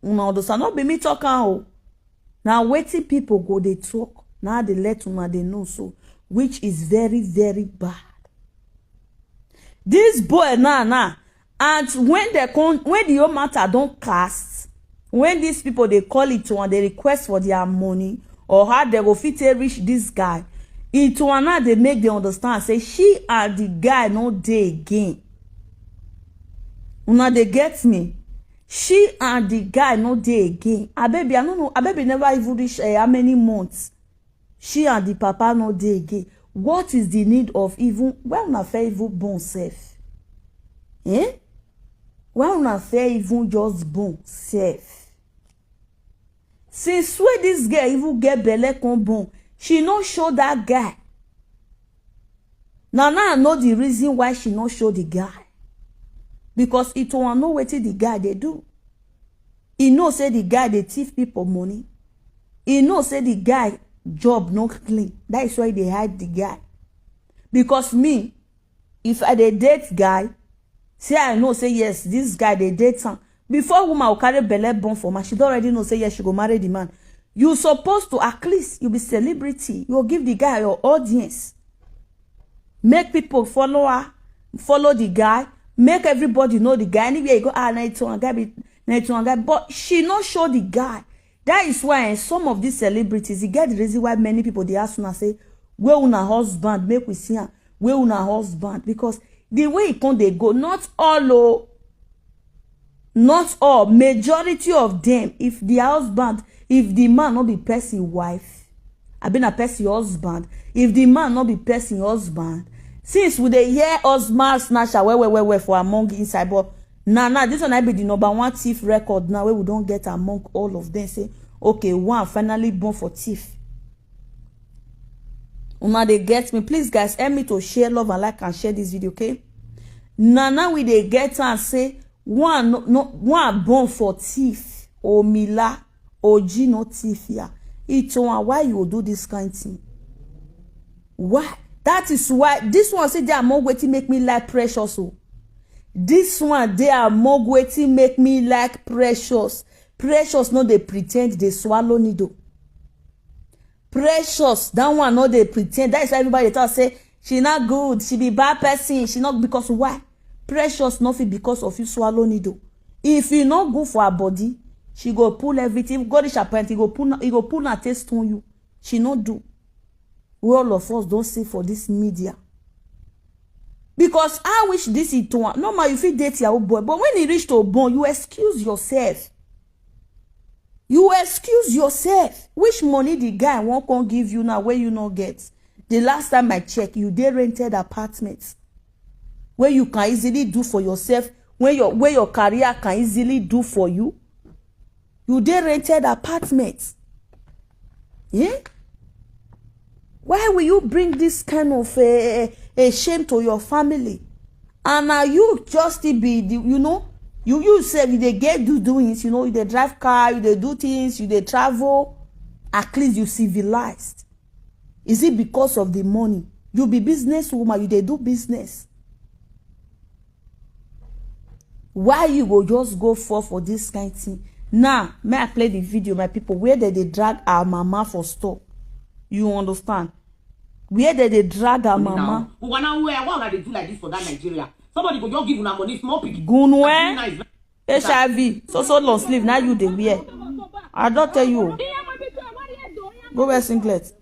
Una understand? No be me talk am o. Na wetin people go dey talk, na dey let una dey know so, which is very, very bad. This boy now, now, and when they come, when the whole matter don cast, when these people dey call Itoan, they request for their money or how they go fit take reach this guy, Itoan now dey make them understand say she and the guy no dey again. Una dey get me? She and the guy no dey again. Abebi, I no know. Abebi never even reach, eh, how many months. She and the papa no dey again. What is the need of even, why una fit even born sef? Eh? Why una fit even just born sef? Since wey this girl even get belle come born, she no show that guy. Na now I know the reason why she no show the guy. Because Itoan know wetin the guy dey do. E know say the guy dey thief people money. E know say the guy job no clean. That is why e dey hide the guy. Because me, if I dey date guy, say I know say yes, this guy dey date am. Before woman go carry belle born for man, she don already know say yes, she go marry the man. You suppose to, at least you be celebrity. You go give the guy your audience. Make people follow her, follow the guy. Make everybody know the guy. Anywhere you go, "Ah, na Itoan guy be, na Itoan guy." But she no show the guy. That is why, eh, some of these celebrities, e get the reason why many people dey ask una say, "Where una husband? Make we see am. Where una husband?" Because the way e come dey go, not all o, not all, majority of them, if their husband, if the man no be person wife, abi na person husband, if the man no be person husband, since we dey hear husband snatcher well, well, well, well for among inside, but na, na this one na be the number one thief record now wey we don get among all of them. Say, okay, one finally born for thief. Una dey get me? Please, guys, help me to share, love and like and share this video, okay? Na now we dey get am say one no, no, one born for thief. Omila, Oji no thief ya. Itoan, why you do this kind thing? Why? That is why this one say dey among wetin make me like Precious o. This one dey among wetin make me like Precious. Precious no dey pretend dey swallow needle. Precious, that one no dey pretend. That is why everybody dey talk say she not good, she be bad person, she not, because why? Precious no fit because of you swallow needle. If e no good for her body, she go pull everything. If God is apparent, he go pull, he go pull her taste on you. She no do. We all of us don see for this media. Because I wish this is to one. Normal, you fit date your old boy, but when e reach to born, you excuse yourself. You excuse yourself. Which money the guy won't come give you now where you no get? The last time I check, you dey rented apartment where you can easily do for yourself, where your, where your career can easily do for you. You dey rented apartment. Eh? Why will you bring this kind of a, a shame to your family? And now you just still be the, you know, you, you sef, you dey get do doings, you know, you dey drive car, you dey do things, you dey travel. At least you civilized. Is it because of the money? You be business woman, you dey do business. Why you go just go fall for this kind thing? Now, may I play the video, my people, where they dey drag our mama for store? You understand? Where they dey drag our mama? Una where, why una dey do like this for that Nigeria? Somebody go just give una money, small pikin. Gunwe, H I V, so so long sleeve, now you dey wear. I don't tell you. Go wear singlet.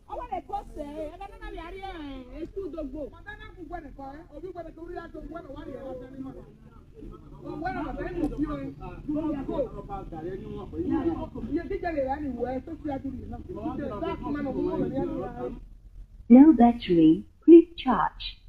No battery. Please charge.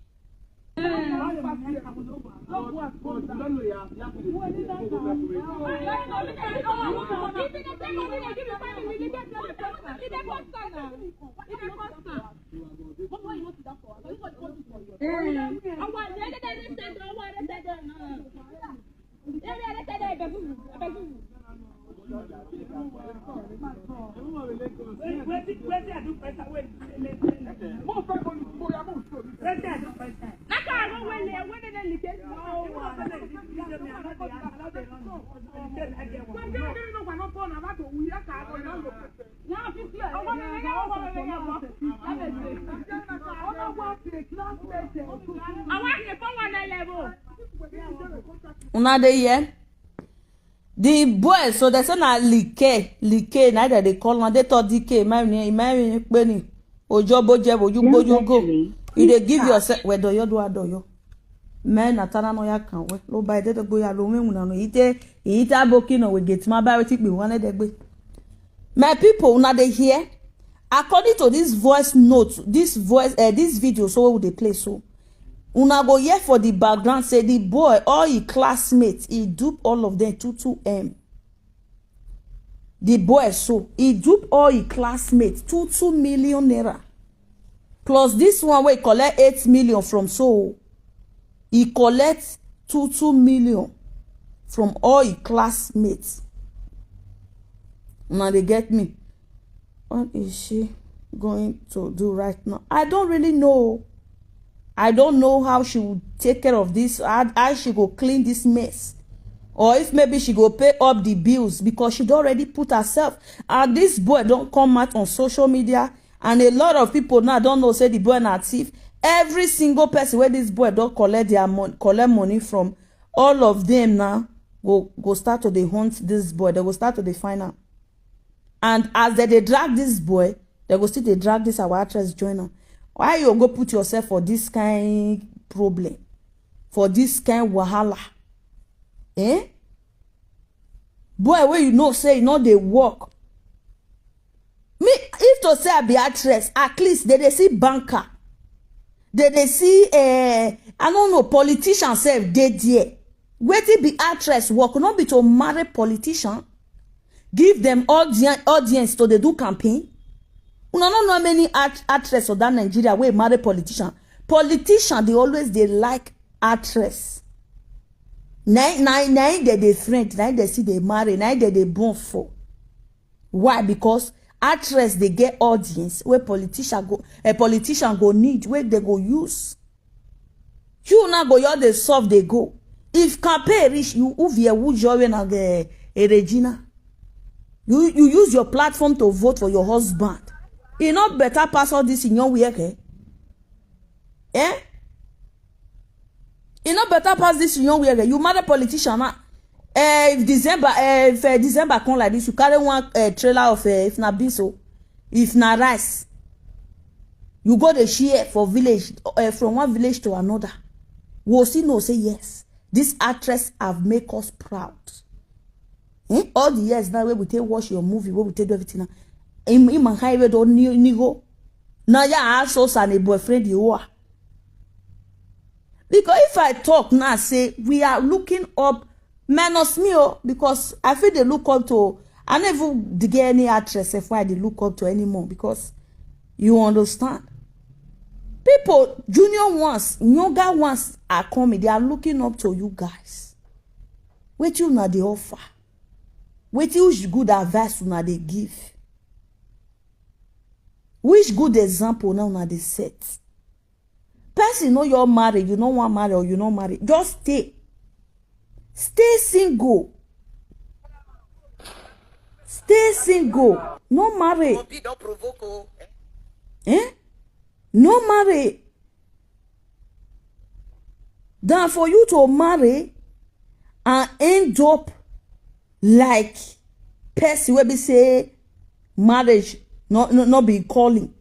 Una dey hear? The boy, so they say na like, like, na that they call am, they talk D K, my name, my name, Penny. Ojo boje, oju bojo go. You dey give yourself, we do you do, do you. Men na tana no ya kan we. Lo ba de go ya lo me una no. Ite, ite aboki no we get ma ba we ti pe wan de gbe. My people, una dey hear? According to this voice note, this voice, uh, this video, so we dey play so. Una go hear for the background say the boy, all his classmates, he dupe all of them two two M. The boy, so he dupe all his classmates two two million naira. Plus this one wey collect eight million from, so he collect two two million from all his classmates. Now they get me. What is she going to do right now? I don't really know. I don't know how she will take care of this, how, how she go clean this mess. Or if maybe she go pay up the bills, because she don already put herself. And this boy don come out on social media, and a lot of people now don know say the boy na thief. Every single person wey this boy don collect their mon-, collect money from, all of them now go, go start to dey hunt this boy. They go start to dey find am. And as they dey drag this boy, they go still dey drag this our actress join am. Why you go put yourself for this kind problem, for this kind wahala? Eh? Boy wey you know say e no dey work. Me, if to say I be actress, at least they dey see banker. They dey see, eh, I don't know, politician sef dey there. Wetin be actress work? No be to marry politician, give them audien-, audience to dey do campaign. Una no know how many act-, actress for that Nigeria wey marry politician. Politician dey always dey like actress. Na, na, na im dem dey friend, na im dem still dey marry, na im dem dey born for. Why? Because actress dey get audience wey politician go, a politician go need, wey they go use. You now go your dey solve dey go. If campaign reach, you uvie wujo we na ge, eh, Regina. You, you use your platform to vote for your husband. E no better pass all this in your way, eh? Eh? E no better pass this in your way, eh? You marry politician now. Eh, if December, eh, if, eh, December come like this, you carry one, eh, trailer of, eh, if na beans o, if na rice, you go dey share for village, eh, from one village to another. We go still know say yes, this actress have make us proud. Eh? All the years now wey we take watch your movie, wey we take do everything now, im, im and Highway don ni-, nigo. Now ya also and a boyfriend you are. Because if I talk now, say we are looking up, minus me, oh, because I feel they look up to, I never get any actress if I dey look up to anymore, because you understand. People, junior ones, younger ones are coming. They are looking up to you guys. Wetin una dey offer? Wetin, which good advice una dey give? Which good example now una dey set? Person know you marry, you no wan marry or you no marry, just stay. Stay single. Stay single. No marry. Obi don provoke o. Eh? No marry. Than for you to marry and end up like person wey be say marriage no no no be calling.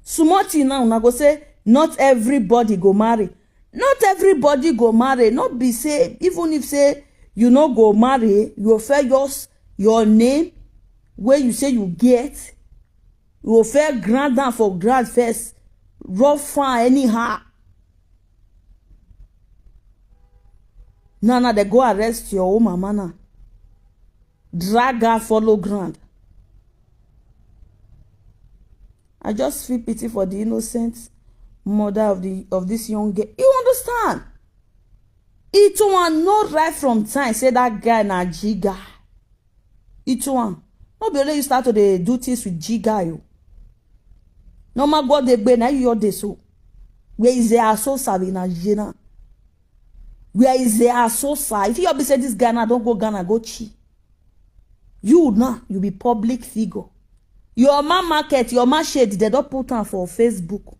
Small thing now, una go say not everybody go marry. Not everybody go marry. Not be say even if say you no go marry, you go fair just your name wey you say you get, you go fair grant down for ground first, rub far anyhow. Now now they go arrest your own mama now. Drag her follow ground. I just feel pity for the innocent mother of the of this young girl. You understand? It one no right from time say that guy na G guy. It one no be only you start to dey do things with G guy o. Normal God dey gbe na you your dey so. Where is the asosa be na jena? Where is the asosa? If you be say this guy now don't go Ghana go chi. You now you be public figure. Your man market, your man shade, they don't put am for Facebook.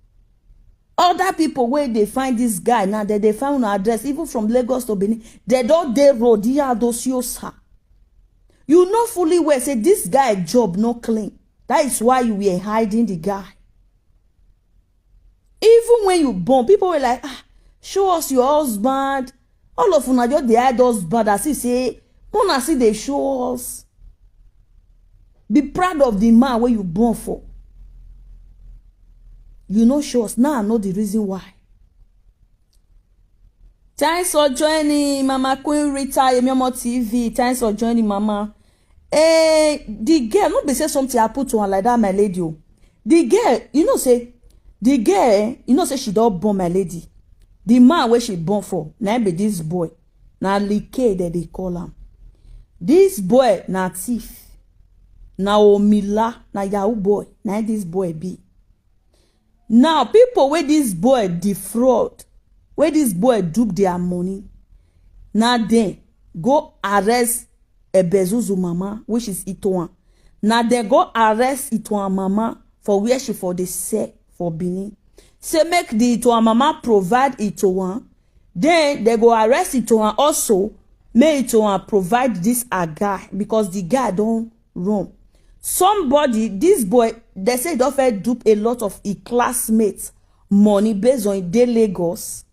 Other people where they find this guy now, that they found an address, even from Lagos to Benin, they don't they road here those yosa. You know fully well say this guy job no clean. That is why you were hiding the guy. Even when you born, people were like, ah, show us your husband. All of una just dey hide husband as if say una see dey show us. Be proud of the man wey you born for. You no show us. Now I know the reason why. Thanks for joining, Mama Queen Rita Yemiomo T V. Thanks for joining, Mama. Eh, the girl, no be say something happen to her like that, my lady. Oh. The girl, you know say, the girl, eh, you know say she don't born, my lady. The man where she born for, now be this boy. Now Like that they call him. This boy, na thief. Na omila, na Yahoo boy. Now this boy be. Now, people where this boy defraud, where this boy dupe their money, now then go arrest Ebezuzu mama, which is Itoan. Now they go arrest Itoan mama for where she for the sell for Benin. Say make the Itoan mama provide Itoan. Then they go arrest Itoan also. May Itoan provide this a guy because the guy don't run. Somebody, this boy, they say don't fair dupe a lot of his classmates money based on day Lagos.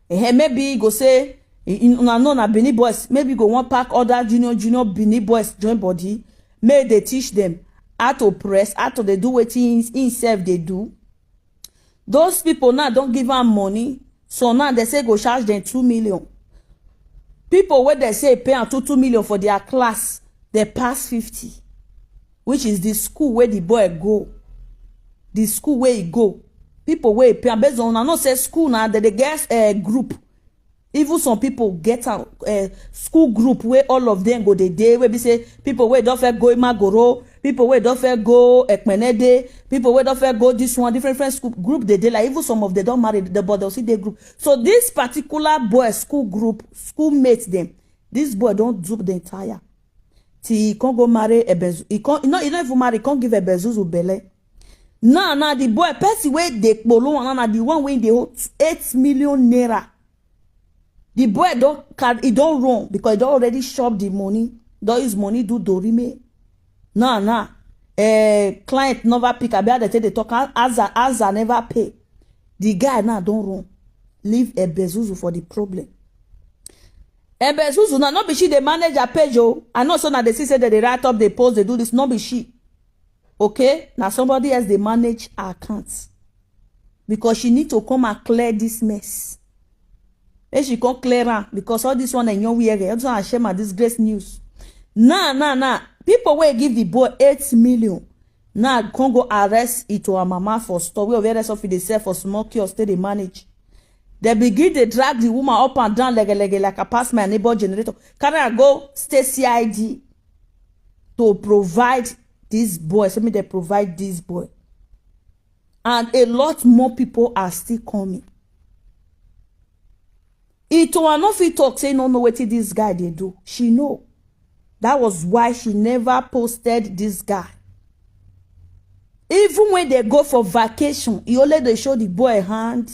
Eh, maybe he go say, una know na Benin boys, maybe go one pack other junior junior Benin boys join body, may they teach them how to press, how to they do what himself they do. Those people now don't give am money, so now they say go charge them two million. People where they say pay am two two million for their class, they pass fifty, which is the school where the boy go, the school where he go. People where he pay am based on I know say school now that they get a group. Even some people get a uh, school group where all of them go the day where we say people where don't fair go Imagoro, people where don't fair go Ekmenede, people where don't fair go this one different different school group they dey like even some of them don't marry the but they'll see the group. So this particular boy school group schoolmates them. This boy don't dupe the entire. Till he can't go marry Ebezu. He can't. He not. He not even marry. He can't give Ebezuzu belle. Now now the boy person where they kpolo and now the one wey dey hold eight million naira. The boy don't carry, he don't run because he don't already shop the money. Don't use money do dorime. Nah nah. Eh, client never pick. I be they take the talk. Aza Aza never pay. The guy now don't run. Leave Ebezuzu for the problem. Ebezuzu now not be she the manager page oh. I know so now they see say that they write up, they post, they do this. Not be she. Okay, now somebody else they manage her accounts because she need to come and clear this mess. Then she come clear am because all this one and young weird. All this one I share my disgrace news. Nah, nah, nah. People will give the boy eight million. Now come go arrest it to her mama for store. We over there so they sell for small kiosk till they manage. They begin to drag the woman up and down like like like a pass my neighbor generator. Can I go stay C I D to provide this boy? So me they provide this boy, and a lot more people are still coming. Itoa no fit talk say no know wetin this guy dey do. She know. That was why she never posted this guy. Even when they go for vacation, he only dey show the boy hand.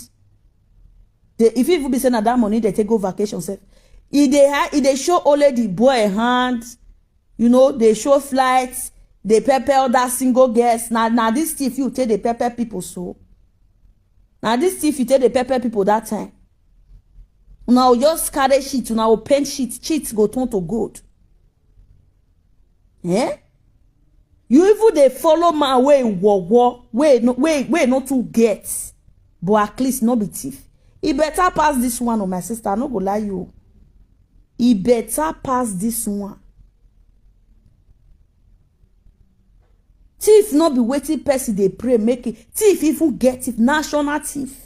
They, if even be say na that money they take go vacation sef, e dey ha- e dey show only the boy hand. You know, they show flights, they pepper other single girls. Now, now this thief you take the pepper people so. Now this thief you take the pepper people that time. Now just carry shit, now paint shit, shit go turn to gold. Eh? You even dey follow man wey war war, wey no wey wey no too get, but at least no be thief. E better pass this one, oh my sister. I no go lie you. E better pass this one. Thief no be wetin person dey pray make it. Thief even get thief, national thief.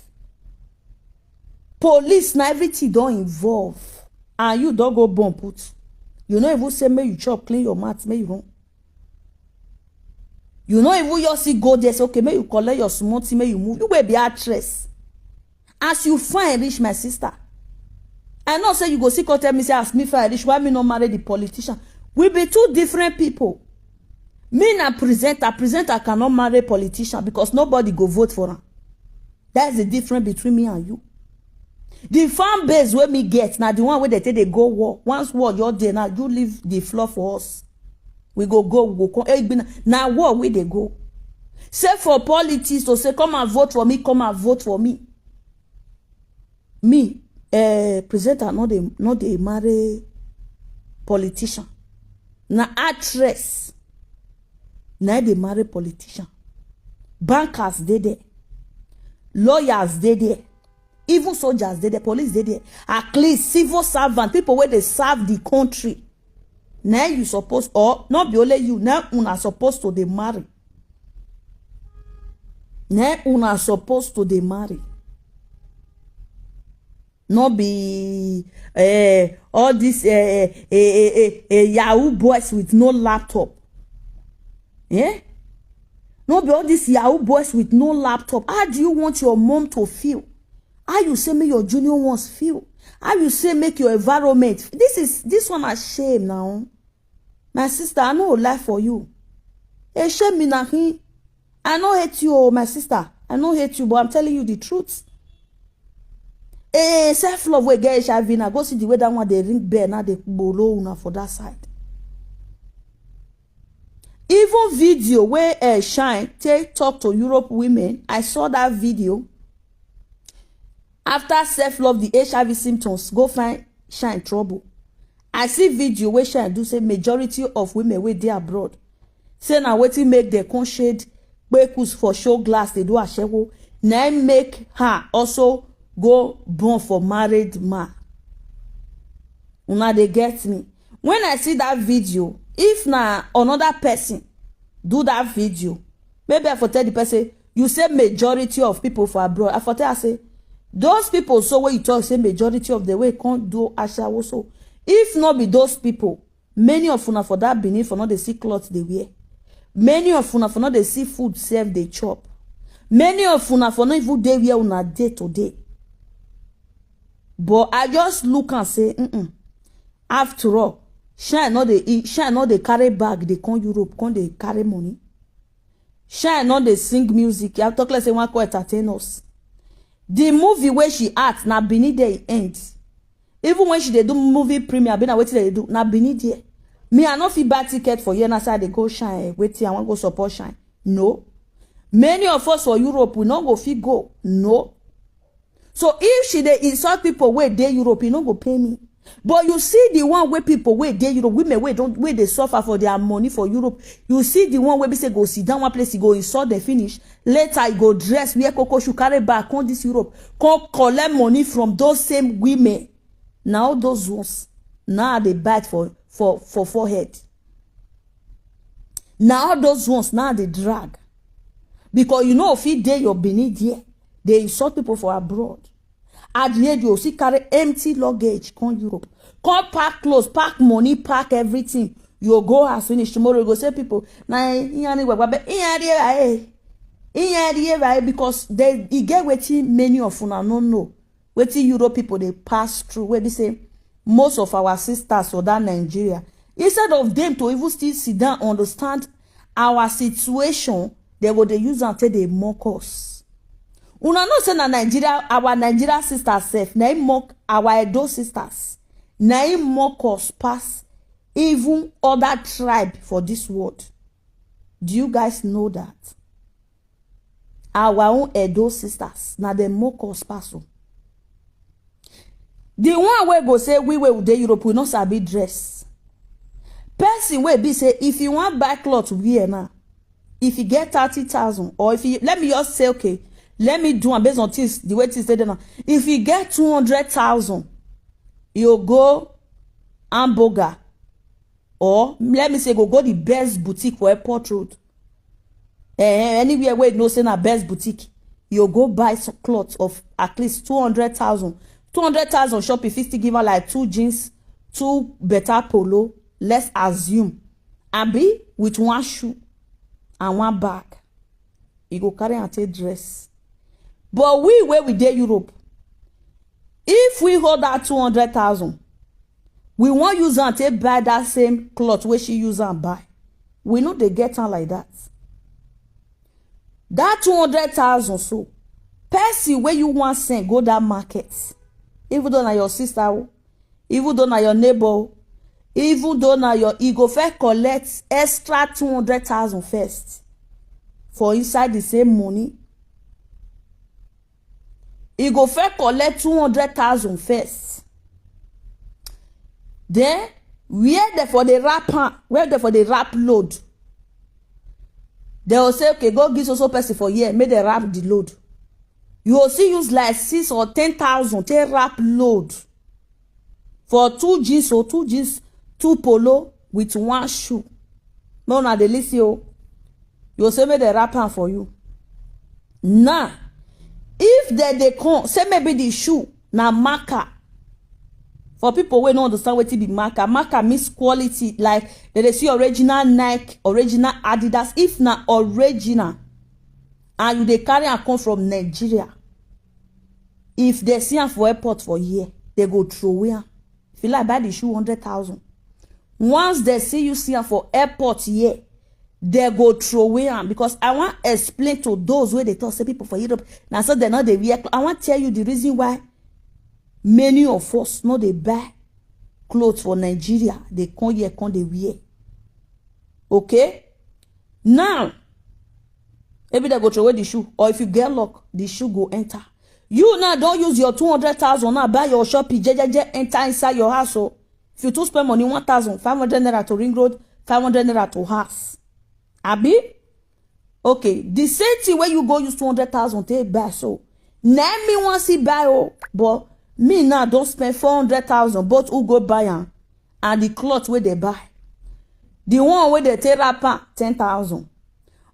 Police na everything don involve, and you don go born put. You no even say make you chop, clean your mouth, make you run. You no even your see go there say okay, make you collect your small thing, make you move. You wey be actress. As you fine reach, my sister, I know say you go see come tell me say as me fine reach, why me no marry the politician? We be two different people. Me na presenter, presenter cannot marry politician because nobody go vote for am. That's the difference between me and you. The fan base wey me get na the one wey dey take dey go war. Once war your day now, you leave the floor for us. We go go, we go come. Hey, na war we dey go. Say for politics to say come and vote for me, come and vote for me. Me, uh, presenter no dey no dey marry politician. Na actress na dey marry politician. Bankers dey there, lawyers dey there, even soldiers dey there, police dey there. At least civil servant, people wey dey serve the country. Na you suppose, or not be only you, na una suppose to dey marry. Na una suppose to dey marry. No be uh, all these uh, uh, uh, uh, yahoo boys with no laptop. Eh? No be all these yahoo boys with no laptop. How do you want your mom to feel? How you say make your junior ones feel? How you say make your environment? This is this one a shame now. My sister, I no go lie for you. E shame me na him. I no hate you, oh, my sister. I no hate you, but I'm telling you the truth. Eh, self love wey get H I V na go see the way that one dey ring bell now dey kpolo una for that side. Even video wey uh, Shine take talk to Europe women, I saw that video. After self love, the H I V symptoms go find Shine trouble. I see video wey Shine do say majority of women wey dey abroad say na wetin make dem come shade kpekus for show glass dey do ashewo, na im make her also go born for married man. Una dey get me? When I see that video, if na another person do that video, maybe I for tell the person, you say majority of people for abroad. I for tell her say those people so wey you talk say majority of the way come do ashawo so, if not be those people, many of una for that Benin for not dey see cloth dey wear. Many of una for not dey see food serve dey chop. Many of una for not even dey where una dey today. But I just look and say, mm-mm. After all, Shine no dey eat, Shine no dey carry bag dey come Europe come dey carry money. Shine no dey sing music. You talk like say one come entertain us. The movie wey she act na Benin dey end. Even when she dey do movie premiere, be na wetin dey do na Benin there. Me, I no fit buy ticket for here na say I dey go Shine. Wetin I wan go support Shine? No. Many of us for Europe, we no go fit go. No. So if she dey insult people wey dey Europe, e no go pay me. But you see the one wey people wey dey Europe, women wey don wey dey suffer for their money for Europe, you see the one wey be say go sit down one place, e go insult them finish. Later, e go dress, wear cocoa shoe, carry bag, come this Europe, come collect money from those same women. Na all those ones na dey bite for for for forehead. Na all those ones na dey drag because you no fit dey your Benin there dey insult people for abroad. At the end, you still carry empty luggage come Europe, come pack clothes, pack money, pack everything. You go house finish, tomorrow you go say people na iyari wagwa be iyari evae iyari evae because they e get wetin many of una no know. Wetin Europe people dey pass through, wey be say most of our sisters for that Nigeria, instead of them to even still sit down, understand our situation, they go dey use am take dey mock us. Una know say na Nigeria, our Nigeria sisters sef, na im mock our Edo sisters, na im mock us pass even other tribe for this world. Do you guys know that? Our own Edo sisters, na dem mock us pass o. The one wey go say we wey we dey Europe, we no sabi dress. Person wey be say if you wan buy cloth wear now, if you get thirty thousand, or if you, let me just say, okay, let me do am based on things, the way things dey there now. If you get two hundred thousand, you go hamburger, or let me say, go, go the best boutique for Airport Road. Eh, anywhere where you know say na best boutique, you go buy some cloth of at least two hundred thousand. Two hundred thousand shop, if you still give her like two jeans, two better polo, let's assume, and be with one shoe and one bag. You go carry and take dress. But we where we dey Europe, if we hold that two hundred thousand, we wan use am take buy that same cloth wey she use am buy. We no dey get am like that. That two hundred thousand, so person wey you wan send go that market, even though na your sister o, even though na your neighbor o, even though na your, e go first collect extra two hundred thousand first for inside the same money. E go first collect two hundred thousand first. Then where they for dey wrap am, where they for dey wrap load, they go say, okay, go give so so person for here, make they wrap the load. You go see use like six or ten thousand take wrap load for two jeans, or two jeans, two polo with one shoe. No, na dey listen o. You go say make they wrap am for you. Now, if they dey come say maybe the shoe na marker, for people wey no understand wetin be marker, marker means quality. Like, they dey see original Nike, original Adidas. If na original, and you dey carry am come from Nigeria, if they see am for airport for here, they go throw away am. If you like, buy the shoe hundred thousand. Once they see you see am for airport here, they go throw away am. Because I wan explain to those wey dey talk say people for Europe, na so they no dey wear clothes. I wan tell you the reason why many of us no dey buy clothes for Nigeria, dey come here, come dey wear. Okay? Now, maybe they go throw away the shoe, or if you get luck, the shoe go enter. You now don use your two hundred thousand now, buy your shopping, jejeje, enter inside your house. So if you too spend money, one thousand five hundred naira to Ring Road, five hundred naira to house. Abi? Okay, the same thing wey you go use two hundred thousand take buy, so na me wan see buy o. But me now don spend four hundred thousand, both who go buy am and the cloth wey they buy. The one wey they take wrap am, ten thousand.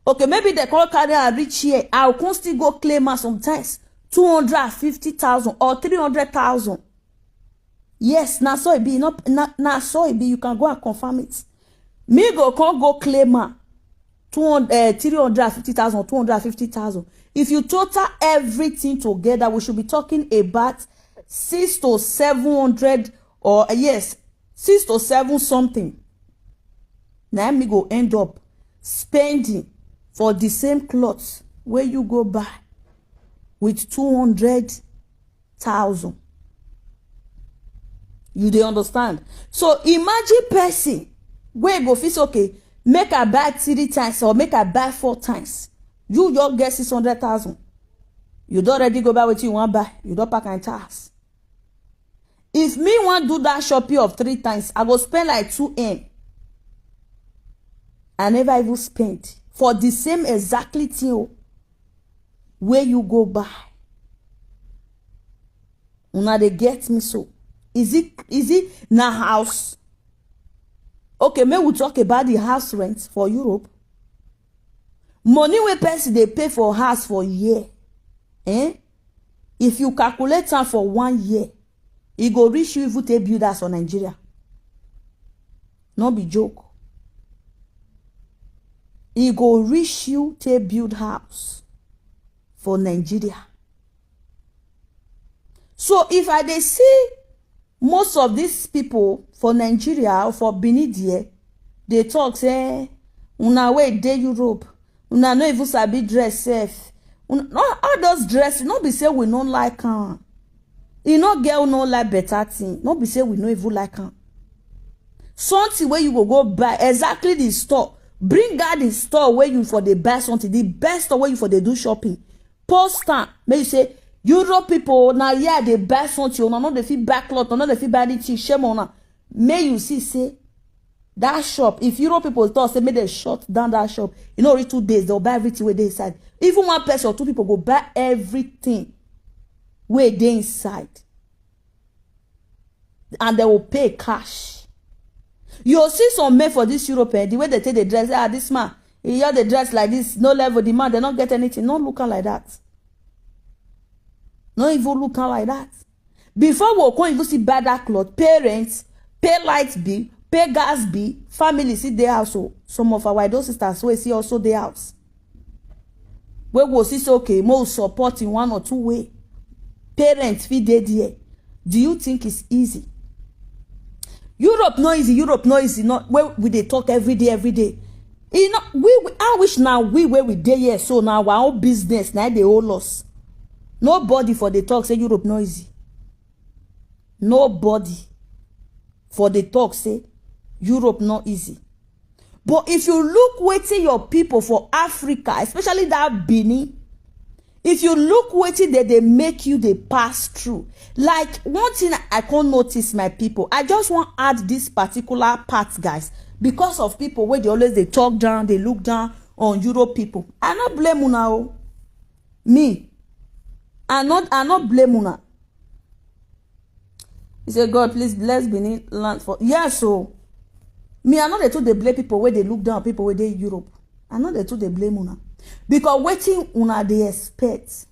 Okay, maybe they come carry am reach here, I go come still go claim am sometimes, two hundred fifty thousand or three hundred thousand. Yes, na so e be. No, na, na so e be. You can go and confirm it. Me go come go claim am two hundred, uh, three hundred fifty thousand, two hundred fifty thousand. If you total everything together, we should be talking about six to seven hundred, or, uh, yes, six to seven something. Now me go end up spending for the same cloth where you go buy with two hundred thousand. You dey understand? So imagine person wey go feel say, okay, make I buy three times or make I buy four times. You just get six hundred thousand. You don already go buy wetin you wan buy. You don pack and tax. If me wan do that shopping of three times, I go spend like two M. I never even spend for the same exactly thing o, where you go buy. Una dey get me so? Is it, is it na house? Okay, make we talk about the house rent for Europe. Money wey person dey pay for house for year, eh? If you calculate am for one year, e go reach you even take build house for Nigeria. No be joke. E go reach you take build house for Nigeria. So if I dey see most of these people for Nigeria or for Benin there, dey talk say, "Una wey dey Europe, una no even sabi dress sef." Una, no, all those dress, no be say we no like am. E no get who no like better thing. No be say we no even like am. Something wey you go go buy, exactly the store. Bring out the store where you for dey buy something, the best store where you for dey do shopping. Post am, make you say, "Europe people, na here I dey buy something. Una no dey fit buy cloth, una no dey fit buy anything. Shame on una." Make you see say that shop, if Europe people talk say make dem shut down that shop, e no reach two days, they'll buy everything wey dey inside. Even one person or two people go buy everything wey dey inside, and they will pay cash. You see some men for this Europe, eh, the way they take the dress, "Ah, this man, he just dey dress like this, no level, the man, they not get anything." No look am like that. No even look am like that. Before we come even see buy that cloth, pay rent, pay light bill, pay gas bill, family see dey house. So some of our Edo sisters wey see also dey house, wey go see say, "Okay, mo support in one or two way." Parents fit dey there. Do you think it's easy? Europe no easy. Europe no easy. Not where we dey talk every day, every day. You know, we, we I wish now we where we dey here. So now our own business now they owe us. Nobody for the talk say Europe no easy. Nobody for the talk say Europe no easy. But if you look wetin your people for Africa, especially that Benin, if you look wetin they dey make you dey pass through, like, one thing I can't notice, my people. I just want add this particular part, guys, because of people where they always they talk down, they look down on Europe people. I not blame una o. Me, I not I not blame una. He said, "God, please bless Benin land for," yes, so me, I know they too they blame people where they look down, people where they Europe. I know they too they blame una. Because wetin una they expect.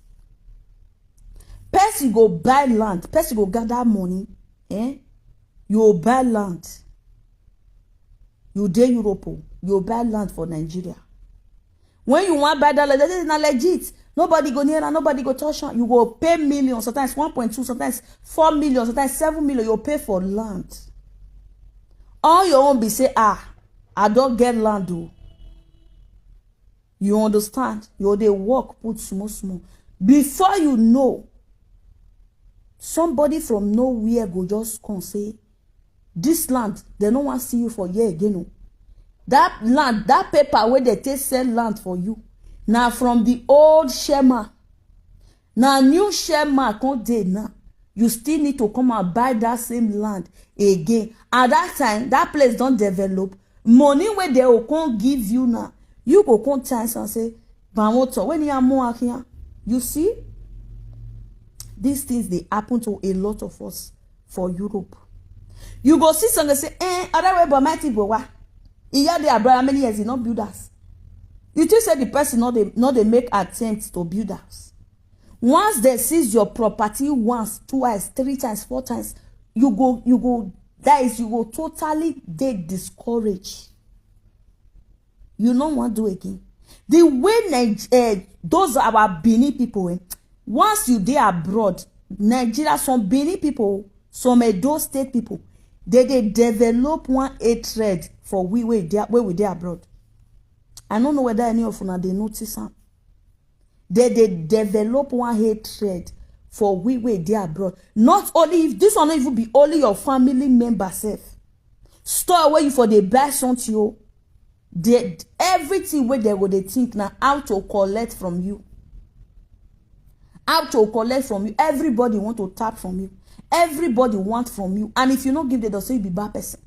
Person go buy land, person go gather money, eh? You go buy land. You dey Europe, oh, you go buy land for Nigeria. When you want buy that land, they say na legit. Nobody go near am, nobody go touch am. You go pay million, sometimes one point two, sometimes four million, sometimes seven million. You pay for land. All your own be say, "Ah, I don't get land, oh." You understand? You dey work, put small, small. Before you know, somebody from nowhere go just come say, "This land, they no want see you for here again, oh." That land, that paper where they take sell land for you, now from the old Shema, now new Shema come dey now. You still need to come and buy that same land again. At that time, that place don't develop. Money where they will come give you now, you go come chance and say, "Bamoto, when you are more here," you see, these things they happen to a lot of us for Europe. You go see some, they say, "Eh, other way, but my thing go wa." Iya dey abroad, how many years he not build us? You think say the person not they not they make attempts to build us. Once they seize your property once, twice, three times, four times, you go, you go, that is, you go totally dey discouraged. You no want do again. The way Nige- eh, those our Benin people, eh, once you dey abroad, Nigeria, some Benin people, some Edo State people, they they develop one hatred for we where they where we dey abroad. I don't know whether any of una they notice am. They they develop one hatred for we where they abroad. Not only if this one not even be only your family member self. Store where you for they buy something, oh, they, everything where they go they think now how to collect from you. How to collect from you. Everybody want to tap from you. Everybody want from you. And if you not give them, they'll say you be bad person.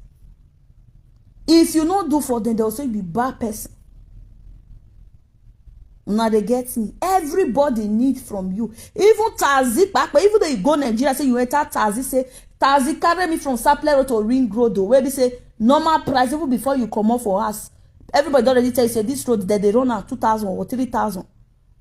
If you not do for them, they'll say you be bad person. Now they get me. Everybody need from you. Even taxi, papa, even though you go Nigeria, say you enter taxi, say, "Taxi, carry me from Sapele Road to Ring Road, though." Where we say normal price, even before you come off for us, everybody already tell you say this road that they run at two thousand or three thousand.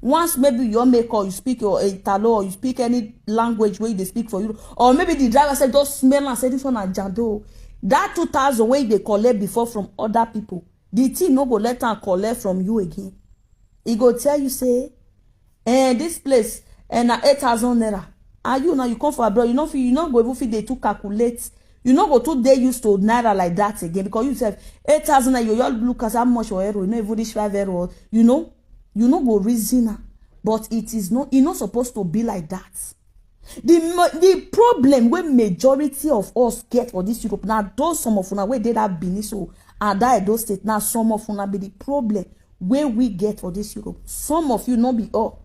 Once maybe you make or you speak your Italo or you speak any language where they speak for you, or maybe the driver said just smell and say this one at Jando. That two thousand where they collect before from other people, the thing no go let am collect from you again. He go tell you say, "Eh, this place, eh, na eight thousand naira." And you now, you come for abroad, you no fit, you no go even fit dey too calculate. You no go too dey used to naira like that again, because you sef, eight thousand naira, you just look as how much for euro, you no even reach five euro, you know, you no go reason am. But it is not, e no suppose to be like that. The mo- the problem wey majority of us get for this Europe, na those some of una wey dey that Benin so and that Edo State, na some of una be the problem wey we get for this Europe. Some of you, no be all.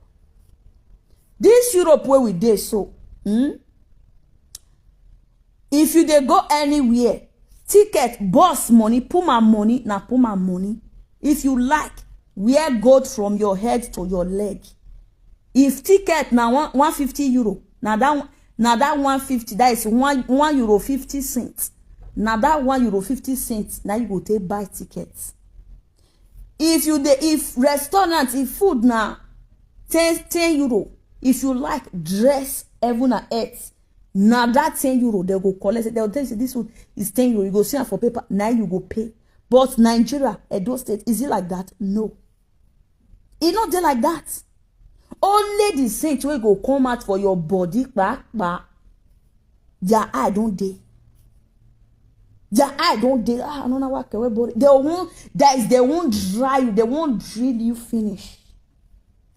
This Europe wey we dey so, hmm? If you dey go anywhere, ticket, bus money, puma money, na puma money. If you like, wear gold from your head to your leg. If ticket na one, one fifty euro, na that one, na that one fifty, that is one, one euro fifty cents. Na that one euro fifty cents, na you go take buy ticket. If you dey, if restaurant, if food na ten, ten euro, if you like, dress heaven and earth, na that ten euro they go collect. They go tell you, "This one is ten euro." You go see am for paper, now you go pay. But Nigeria, Edo State, is it like that? No. E no dey like that. Only the scent wey go come out for your body, kpakpa, their eye don dey. Their eye don dey. Ah, no, no, what can we body? They won't, that is, they won't dry you, they won't drill you finish.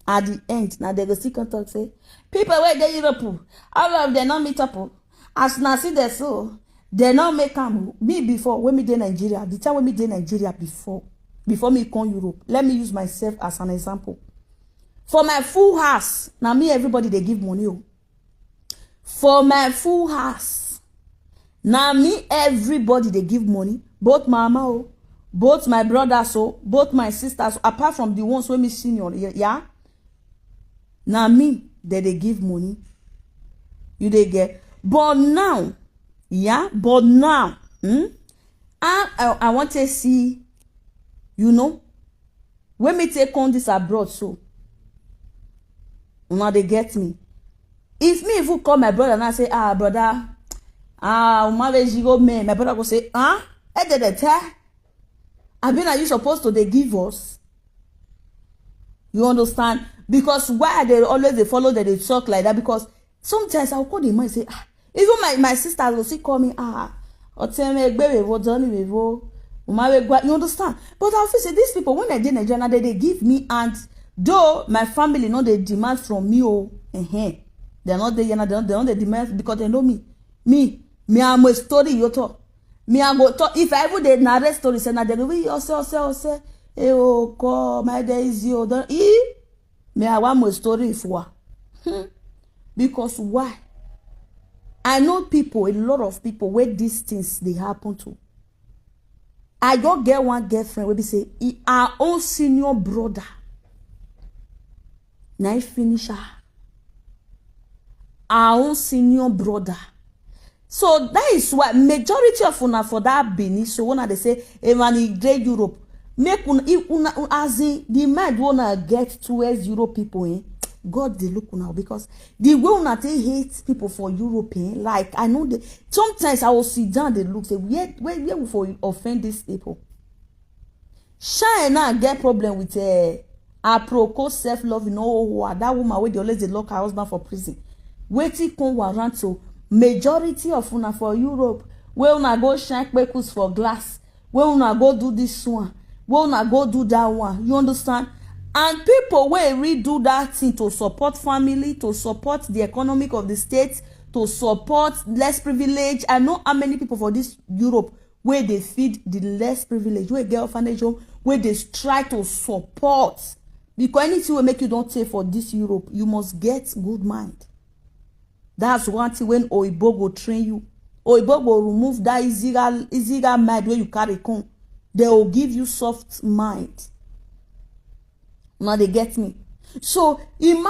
At the end, now they go still come talk say, "People wey dey Europe, all of them no meet up o. As una see dem so, dem no make am o." Me before, when me dey Nigeria, the time when me dey Nigeria before, before me come Europe, let me use myself as an example. For my full house, na me everybody dey give money o. For my full house, na me everybody dey give money. Both mama o, both my brothers o, both my sisters, apart from the ones wey me senior, ye- yeah, na me dem dey give money. You dey get? But now, yeah, but now, hmm? I, I, I want to see, you know, when me take on this abroad so, una dey get me? If me even call my brother and I say, "Ah, brother, ah, Umare Jiro man," my brother go say, "Huh? Eh, dey dey tell? I mean, are you supposed to dey give us?" You understand? Because why I dey always dey follow dem dey talk like that? Because sometimes I go call the man say, "Ah," even my, my sister go still call me, "Ah, Oteme Egberevo, Donny Revo, Umare Gwa." You understand? But I feel say these people, when I dey Nigeria, they dey give me, and though my family no dey demand from me, oh, eh, they no dey here now, they no, they no dey demand because they know me. Me, me, I'm a story, you talk. Me, I go talk. If I even dey narrate story, say na they go be, "Ose, ose, ose. Eh, oh, call my day is you. Don't e." Me, I want my story for her. Hmm. Because why? I know people, a lot of people where these things they happen to. I just get one girlfriend wey be say e, her own senior brother na him finish her. Her own senior brother. So that is why majority of una for that Benin, so una dey say, "Emani dey Europe." Make una, if una, as in the mind wey una get towards Europe people, eh? God dey look una, because the way una take hate people for Europe, eh? Like, I know the, sometimes I will sit down dey look, say, "Where, where, where we for offend these people?" Shine now get problem with, eh, Aproko self love, you know, that woman wey dey always dey lock her husband for prison. Wetin come warrant? So majority of una for Europe, wey una go shine kpekus for glass, wey una go do this one, wey una go do that one, you understand? And people wey really do that thing to support family, to support the economic of the state, to support less privilege. I know how many people for this Europe wey dey feed the less privilege, wey get orphanage home, wey dey try to support. Because anything wey make you don take for this Europe, you must get good mind. That's one thing when Oyibo go train you. Oyibo go remove that easy, easy mind wey you carry come. They will give you soft mind. Now they get me. So imagine